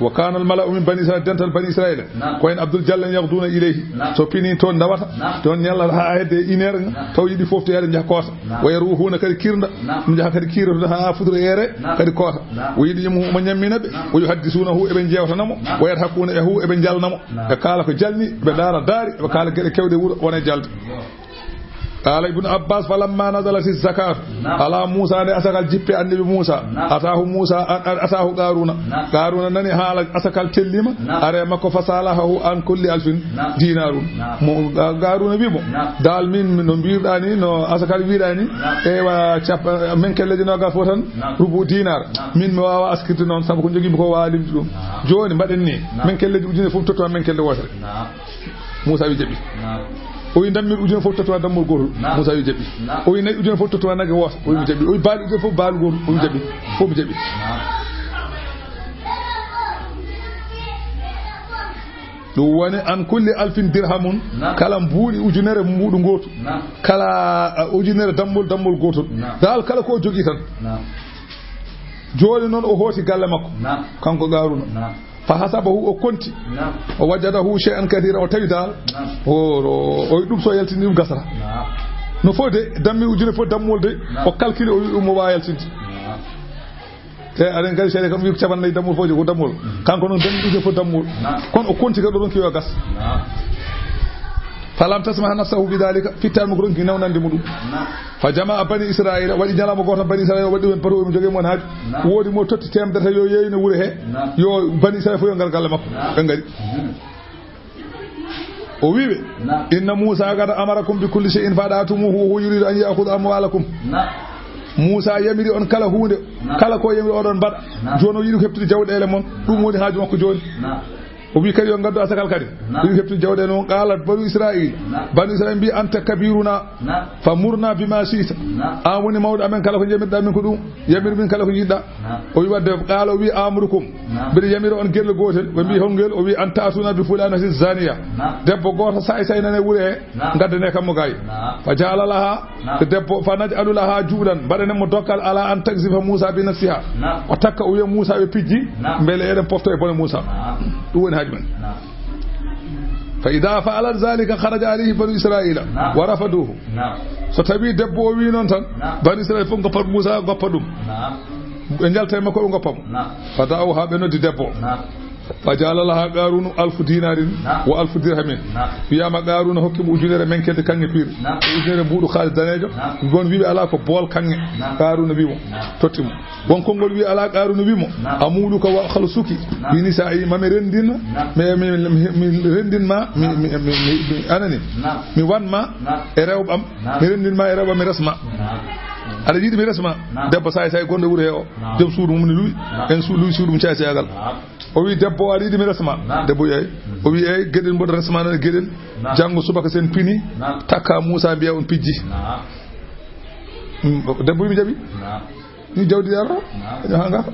Wa kana al mala'u min bani Israil, dental bani Israila. Ko en Abdul Jalla en yahduna ilayhi. So pini toon ndawata, toon ñalla ha hedde une heure, taw yiɗi foftoyade njaha koota. Wa yaruhuna kadi kirda, ɗum njaha kadi kiiratude ha futuro ere, kadi koota. O yiɗi yimo omo ñammina ɓe, o yuhaddisunahu eɓe jewtanamo, wa yadhakuna e hu eɓe jalnamo. Ɓe kaala ko jalni, ɓe ndaara daari, ɓe kaala geɗe kewɗe wuro, wona e jalde. Qala Ibnu Abbas, falamma nazalat zakatu ala Musa, nde asakal jippe annabi Musa, atahu Musa, a-, a-, atahu Qaruna. Qaruna nani haala asakal tellima, are makko, fasalahahu an kulli alfin dinarun. Mo, Ga-, Qaruna wi mo, dal min, min no mbiruɗa ni, no asakal wiɗa ni, ewa, cap-, men kelleji nogas fof tan, rubu dinar. Min mi wawa askirde noon, sabu ko jogimi ko wawa limde ɗum. Joni mbaɗen ni, men kelleji ujune fof tottuma men kelle wotere. Musa wi jaɓi. O wi dammuɗe ujune fof tottuma dammol gotol. Musa wi jaɓi. O wi nayi ujune fof tottuma nage woto. O wi mi jaɓi. O wi baali ujune fof baalu gotol. O wi jaɓi. Fof mi jaɓi. Ɗum woni an kulli alfin dirhamun. Kala mbuuɗi ujunere mbuuɗu gootu. Kala, uh, ujunere dammol, dammol gootol. Dal kala ko o jogii tan. Jooni noon o hooti galle makko. Kanko Qaruna. Fa hasabahu, o konti. O wajadahu shay'an kathira, o tawi dal. O, o, o ɗum so yaltini ɗum gasata. No fof de, dammi ujune fof dammol de, o calcule, o wi ɗum o wawa yaltinde. Te aɗen gari seeɗa kam, wi ko capannayyi dammol fof, ko dammol. Kanko noon, dammol ujune fof dammol. Kono o konti kadi, o ronki yo gas. Falam tasmah nafsahu bi dhalika, fittaani mo ko ronki nawnande mo ɗum. Fa jamaa bani Israila, waɗi ñalawma gooto, bani Israila waɗi ɗum en pato, omo jogii mo on haaju. Woodi mo totti teemedere tan, yo yeeyno wuro he. Yo bani Israila fof yo ngar galle makko. Ɓe ngari. O wi ɓe, inna Musa qad amarakum bi kulli shay'in fa ada'tumuhu wa huwa yuridu an ya'khudha amwalakum. Musa yamiri on kala huunde, kala ko yamiri oɗon mbaɗa. Jooni o yiɗi ko heɓtude jawɗeele mon, ɗum woni haaju makko jooni. O wi kadi yo ngaddu asakal kadi. O yiɗi heɓtude jawɗeele mon. Qalat banu Israil, banu Israil mbi, anta kabiruna, fa murna bima shi'ta. An woni mawɗo amen, kala ko yamirɗa min ko ɗum, yamir min kala ko jiɗɗa. O wi wadde, qala, o wi, amurukum, mbiɗa yamira on gelle gootel. Ɓe mbi, hol ngel? O wi, an ta'tuna bi fulanati zaniya. Debbo gooto saay saay nane wure he, ngaddane kam mo gaay. Fa ja'ala laha, debbo, fa naj'alu laha ju'lan, mbaɗanen mo dokkal, ala an takzifa Musa bi nafsiha. O takka, o wiya Musa ɓe pijji, mbele eɗen pofta e bone Musa. Ɗum woni haaju men. Fa idha fa'alat zalika kharaja alayhi banu Israila wa rafaduhu. So tawi debbo o wi noon tan, bani Israila fof goppat Musa, goppa ɗum. Ɓe njalta e makko, ɓe goppa mo. Fa da'aw, ha ɓe noddi debbo. Fa ja'ala laha Qarunu alfu dinarin wa alfu dirhamin. Wiyama Qaruna hokki mo ujunere menkelde kaŋŋe piir. E ujunere mbuuɗu kaalis daneejo. Gon wiɓe ala ko bool kaŋŋe. Qaruna wi mo, totti mo. Won konngol wi ala, Qaruna wi mo, amuluka wa khalsuki bi nisa'i, mami rendin, mi, mi, mi, mi rendin ma, mi, mi, mi, mi, mi, anani, mi wan ma e rewɓam, mi rendin ma e rewɓam, mi resma. Aɗa yiɗi mi resma? Debbo saay saay gonɗo wuro he o, joom suudu mum ne luwi, en su-, luwi suudu mum caay caagal. O wi debbo o, aɗa yiɗi mi resma? Debbo wi eey. O wi eey, geɗel mboɗo resma nan geɗel. Janngo subaka sen pini, takka Musa mbiya on pijji. Mm, debbo wi mi jaɓi. Ni jawdi arata. Naam. Haa ngaka.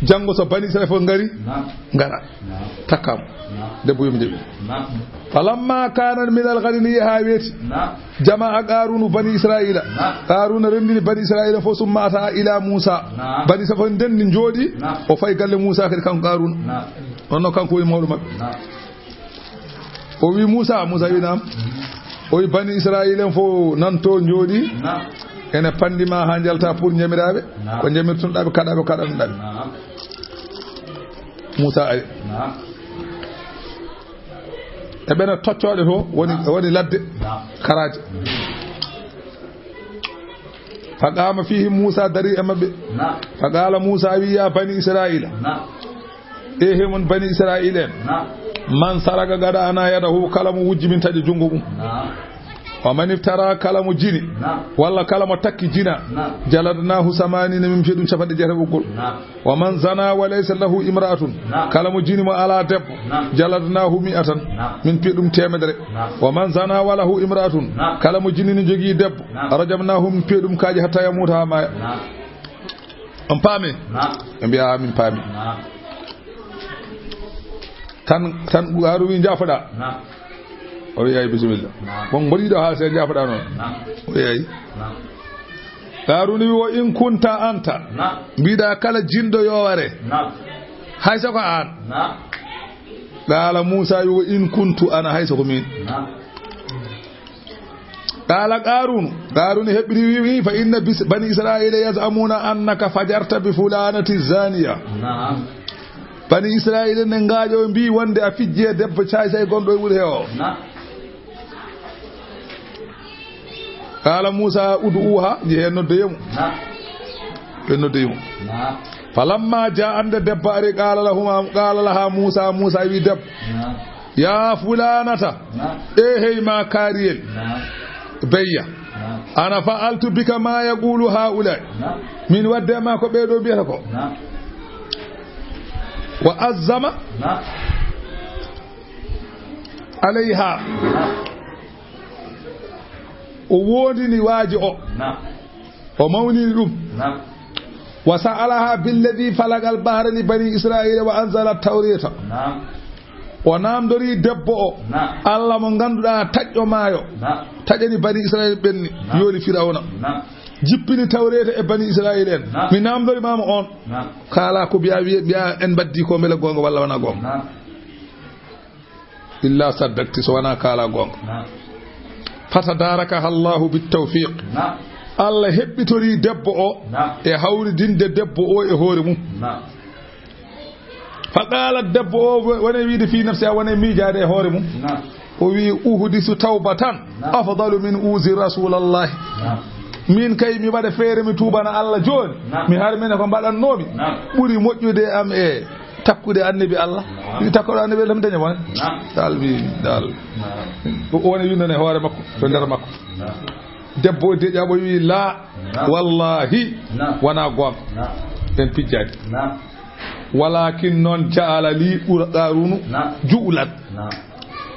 Janngo so bani Israel fof ngari, naam, ngara. Naam. Takkam. Naam. Debbo yum jaɓi. Naam. Falamma kana min al-ghadi, ni haa weeti. Naam. Jama'a Qarunu bani Israila. Naam. Qaruna renndini bani Israila fof, summa ata ila Musa. Naam. Bani Israila fof ndenndi njooɗi, naam, o fayi galle Musa kadi kanko Qaruna. Naam. Ɗon noon kanko woni mawɗo maɓɓe. Naam. O wi Musa, Musa wi naam. O wi bani Israila en fof nanto njooɗi. Naam. Ene panndi ma haa njalta pour njamiraaɓe. Naam. Ko njamirtunɗaa ɓe, kaɗaa ɓe, kaɗanɗaa ɓe. Naam. Musa ari. Naam. E ɓena toccooɗe to woni, naam, woni ladde. Naam. Karaaje. Fa qama fihim Musa, dari e maɓɓe. Naam. Fa qala Musa wi, ya bani Israila. Naam. E he mon bani Israila en. Naam. Man saraka qata'na yadahu, kala mo wujji min taƴa junngo mum. Naam. Wa man iftara, kala mo jini. Naam. Walla kala mo takki jina. Naam. Jaladnahu samanina, min piya ɗum capanɗe jeetati ɓoggol. Naam. Wa man zana wa laysa lahu imra'atun. Naam. Kala mo jini mo ala debbo. Naam. Jaladnahu mi'atan. Naam. Min piya ɗum teemedere. Naam. Wa man zana wa lahu imra'atun. Naam. Kala mo jini ne jogii debbo. Naam. Rajamnahu, min piya ɗum kaaƴe hatta yamuta haa maaya. Naam. On paami? Naam. Ɓe mbiya, "Amin, paami." Naam. Tan, tan Qaaruuna wi, "Njaafoɗaa?" Naam. O wi, "Eey, bisimilla." Naam. Bon, mboɗo yiɗo haala, si a njaafoɗaa noon. Naam. O wi, "Eey." Naam. Qaaruuna wi, "Wa in kunta anta." Naam. Mbiɗa kala jinɗo yo ware. Naam. Hay so ko aan. Naam. Qaala Muusaa wi, "Wa in kuntu ana, hay so ko miin." Naam. Qaala Qaaruunu, Qaaruuna heɓɓiti wi, wi, "Fa inna bis-, bani Israa'iila yaz'amuuna annaka fajarta bi fulaanati zaaniya." Naam. Bani Israa'iila ne ngaaƴoo mbii wonde a fijji e debbo caay-caay gonɗo e wuro he o. Naam. Qaala Muusaa, "Ud'uuhaa, njehee noddoyee mo." Naam. Ɓe noddoyi mo. Naam. Falammaa jaa'a, nde debbo ari, qaala lahumaa, qaala lahaa Muusaa, Muusaa wi debbo, Naam. "Yaa fulaanata, Naam. E hey ma kaariyel, Naam. Beyya, Naam. Ana fa'altu bika maa yaquulu haa'ulaa'i, Naam. Min wadde e ma ko ɓee ɗoo mbiyata ko." Naam. Wa azzama Naam. Alayhaa. Naam. O woondini waajo o. Naam. O mawnini ɗum. Naam. Wa sa'alahaa billadhii falagal bahra li banii Israa'iila wa anzala tawreeta. Naam. O naamndorii debbo o. Naam. Alla mo ngannduɗaa taƴɗo maayo. Naam. Taƴani banii Israa'iila ɓenni. Naam. Yooli Firawna. Naam. Jippini tawreeta e banii Israa'iila en. Naam. Mi naamndori maama on. Naam. Kaalaa ko mbiyaa, wiye, mbiyaa en mbaddii ko mbele goonga walla wanaa goonga. Naam. Illaa saddakti, so wanaa kaalaa goonga. Naam. Fatadarakaha Allahu bittawfiq. Naam. Alla heɓɓitorii debbo o Naam. E hawridinde debbo o e hoore mum. Naam. Fa qaalat, debbo o wone wiide fii nafsiha, wone miijaade e hoore mum. Naam. O wii, "Uhdisu tawbatan Naam. Afdalu min uzi Rasuulallahi." Naam. Min kay mi waɗa feere mi tuubana Alla jooni. Naam. Mi harmina ko mbaɗannoomi. Naam. Ɓuri moƴƴude am e takkude Annabi Allah. Naam. Mi takkude Annabi Allah, mi daña bone. Naam. Dal mi dal. Naam. Ko woni windone hoore makko, to nder makko. Naam. Debbo o deƴƴa o wi, "La, Naam. Wallahi, Naam. Wona goonga." Naam. En pijjaani. Naam. Walakin noon ja'ala li ɓura Qaaruuna Naam. Ju'lan. Naam.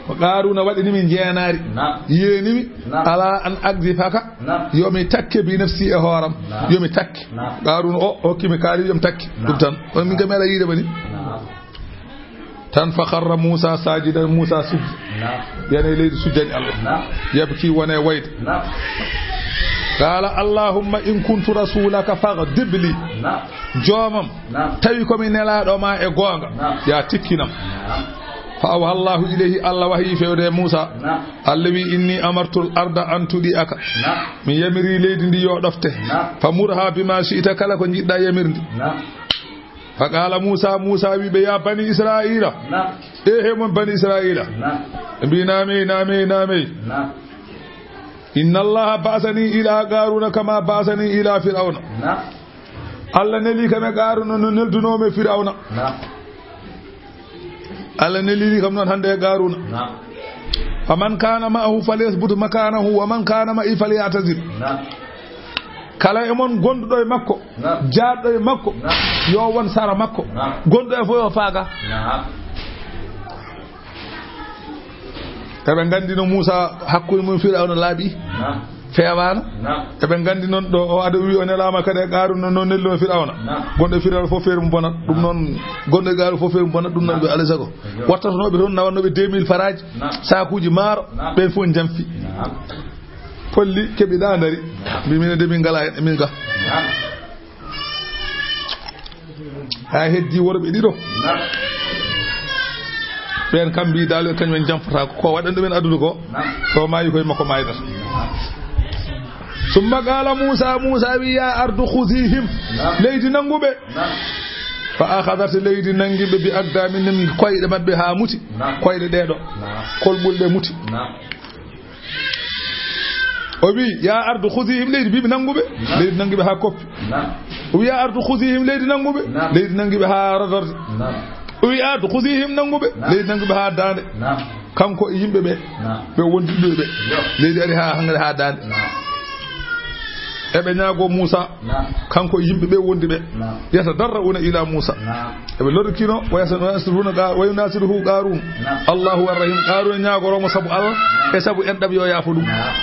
Ko Qaaruuna waɗini min njeenaari. Naam. Yeeni mi Naam. Ala an agdifaka. Naam. Yo mi takke bi nafsi e hooram. Naam. Yo mi takke. Naam. Qaaruuna o, o hokki mi kaari, yo mi takke. Naam. Ɗum tan. Kono min kam mi ala yiide bani. Naam. Tan fa kharra Muusaa saajidan, Muusaa sujji. Naam. Yana e leydi sujjani Allah. Naam. Yabki wona e wayde. Naam. Qaala, "Allahumma in kuntu rasuulaka faghdib li." Naam. Joomam, Naam. Tawi ko mi nelaaɗo ma e goonga, Naam. Ya tikkinam. Naam. Fa awha Allahu ilayhi, Allah wahyi fewde e Muusa. Naam. Allah wi, "Inni amartul arda an tudi'aka." Naam. Mi yamiri leydi ndi yo ɗofte. Naam. Fa murha bima shi'ta, kala ko njiɗɗa yamirndi. Naam. Fa qala Muusa, Muusa wi ɓe, "Ya bani Israila." Naam. E he mon bani Israila. Naam. Ɓe mbi, "Naamey, naamey, naamey." Naam. "Inna Allaha ba'asani ila Qaruna kama ba'asani ila Fir'auna." Naam. Allah neli kam e Qaruna no neldunoomi Fir'auna. Naam. Allah neliri kam noon hannde e Qaruna. Naam. "Faman kana ma'ahu falyasbut makanahu wa man kana ma'i falyatazil." Naam. Kala e mon gonduɗo e makko, Naam. Jaarɗo e makko, Naam. Yo won sara makko. Naam. Gonduɗo e fof yo faaga. Naam. Eɓe nganndi no Muusa hakkunde mum Fir'awna laaɓi. Naam. Feewaano. Naam. Eɓe nganndi noon ɗo o ado wi o nelaama kadi e Qaruna no nelluno Fir'awna. Naam. Gonɗo e Fir'awna fof feere mum bonat. Ɗum noon gonɗo e Qaruna fof feere mum bonat. Ɗum noon ɓe alay sago. Ayyo. Wattatnooɓe toon nawannooɓe deux mille faraaji. Naam. Saakuuji maaro. Naam. Ɓeen fof njamfi. Naam. Polli keɓi ɗa ndari. Naam. Mbi minen de min ngalaa heen, min ga. Naam. Haa heddi worɓe ɗiɗo. Naam. Ɓeen kam mbi dal kañum en jamfata ko, ko waɗan ɗumen aduna ko. Naam. So maayi koye makko maayata. Summa qala Muusa, Muusa wi, "Ya ardu khuzihim." Naam. Leydi nanngu ɓe. Naam. Fa akhadat, leydi nanngi ɓe bi aqdamihim, koyɗe maɓɓe haa muti. Naam. Koyɗe ɗee ɗo. Naam. Kolɓule ɗe muti. Naam. O wi, "Ya ardu khuzihim," leydi mbi mi nanngu ɓe. Naam. Leydi nanngi ɓe haa koppi. Naam. O wi, "Ya ardu khuzihim," leydi nanngu ɓe. Naam. Leydi nanngi ɓe haa rodorde. Naam. O wi, "Ya ardu khuzihim," nanngu ɓe. Naam. Leydi nanngi ɓe haa daande. Naam. Kanko e yimɓe ɓe. Naam. Ɓe wonduɓe ɓe. Yo. Leydi ari haa hannde haa daande. Naam. Eɓe ñaago Muusa. Naam. Kanko e yimɓe ɓe wondi ɓe. Naam. Yatadarra'una ila Muusa. Naam. Eɓe lorkino, wa yasa-, wa yasruna Qa-, wa yunasiruhu Qarun. Naam. Allahu arrahim. Qarun ñaagoroo mo sabu Allah, Naam. E sabu enɗam yo yaafo ɗum. Naam.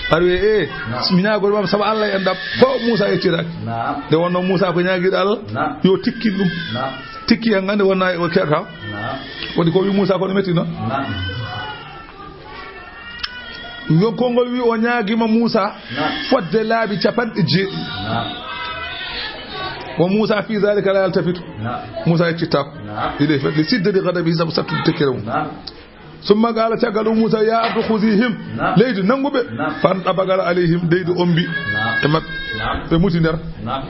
Ar wiye, "Eh, mi ñaagol ma, sabu Allah en ɗam." Fof Muusa yeccitaaki. Naam. Nde wonnoo Muusa ko ñaagiiɗo Allah, naam, yo tikkin ɗum. Naam. Tikki en, ngannde wonnaa o keɗata. Naam. Waɗi ko wi Muusa ko no metti noon. Naam. Yo konngol wi o ñaagiima Muusa, naam, fodde laabi capanɗe jeeɗiɗi. Naam. Wa Muusa fi zalika la yaltafitu. Naam. Muusa yeccittaako. Naam. Ɗiɗo e fedde sidde de gadabi sabu sattude tekkere mum. Naam. Summa qaala, caggal ɗum Muusa, "Ya ardu khuzihim." Naam. Leydi, nanngu ɓe. Naam. Fantabagara alayhim, leydi ombi. Naam. E maɓɓe. Naam. Ɓe muti nder. Naam.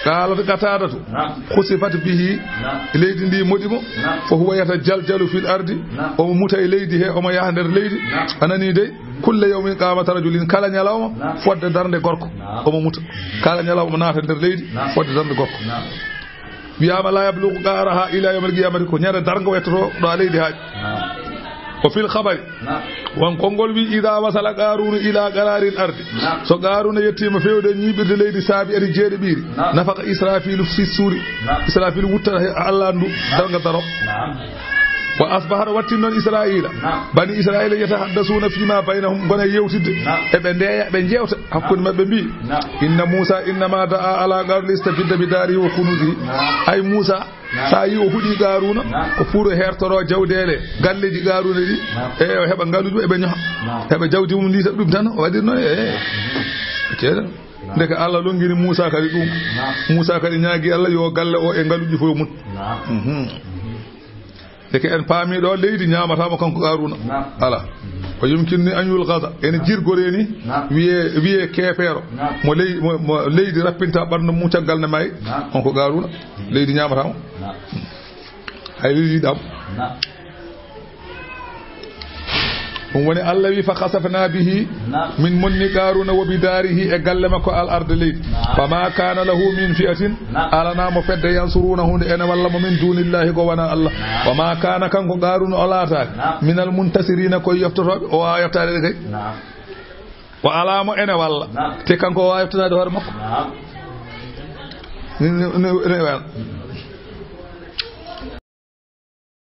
Qaalat Qataadatu, naam, khusifat bihi. Naam. Leydi ndi moɗi mo. Naam. Fa huwa yatajaljalu fil ardi. Naam. Omo muta e leydi he, omo yaha nder leydi. Naam. A nanii dey? Kulla yawmin qaamata rajulin, kala ñalawma, naam, fodde darnde gorko. Naam. Omo muta. Kala ñalawma naata nder leydi, naam, fodde darnde gorko. Naam. Wiyaama, "La yablugu qaraha ila yawmil qiyamati," ko ñande darngo wettoto ɗo a leydi haaji. Naam. Wa fil khabari. Naam. Won konngol wi, "Ida wasala Qaruna ila qararil ardi." Naam. So Qaruna yettiima feewde ñiiɓirde leydi saabi ari jeeɗiɓiiri. Naam. Nafaka Israfilu fi suri. Naam. Israfilu wutta he Allah ndu, naam, darnga daro. Naam. Wa asbaha, wattin noon Israila. Naam. Bani Israila yatahaddasuna fima baynahum, ngona yewtidde. Naam. Eɓe ndeeya, ɓe jeewta hakkunde maɓɓe, mbi, naam, "Inna Muusa innama da'a ala qawli liyastabidda bi darihi wa kunuzihi." Naam. Ay Muusa, naam, so a yi o huɗi Qaruna, naam, ko pour o hertoro jawdeele, galleeji Qaruna ɗi, naam, e o heɓa ngaluuji, eɓe ñoha. Naam. Heɓa jawdi mum ndi, sabu ɗum tan o waɗirno e, e ceede. Naam. Ndeke Allah longini Muusa kadi ɗum. Naam. Muusa kadi ñaagi Allah yo galle o e ngaluuji fof mum. Naam. Mhm. Ndeke en paami ɗo, leydi ñaamataama kanko Qaruna. Naam. Ala. Ko yumkinni an yulgaza. Ene jirgoree ni, naam, wiye, wiye keefeero. Naam. Mo ley-, mo, mo leydi rappinta ɓanndu mum caggal ne maayi. Naam. On ko Qaruna. Leydi ñaamataama. Naam. Hay leydi ɗam. Naam. Ɗum woni Allah wi, "Fa khasafna bihi," naam, min monni Qaruna, "wa bi darihi," e galle makko, "al arda," leydi. Naam. "Fa ma kana lahu min fi'atin," naam, alana mo fedde, "yansurunahu," nde ene walla mo, "min dunillahi," ko wona Allah. Naam. "Wa ma kana," kanko Qaruna o laataaki, naam, "minal muntasirina," ko yoftotooɓe, o waawa yoftaade ɓe kay. Naam. O alaa mo ene walla. Naam. Te kanko o waawi yoftanaade hoore makko. Naam. Ni, ni, ni, ni,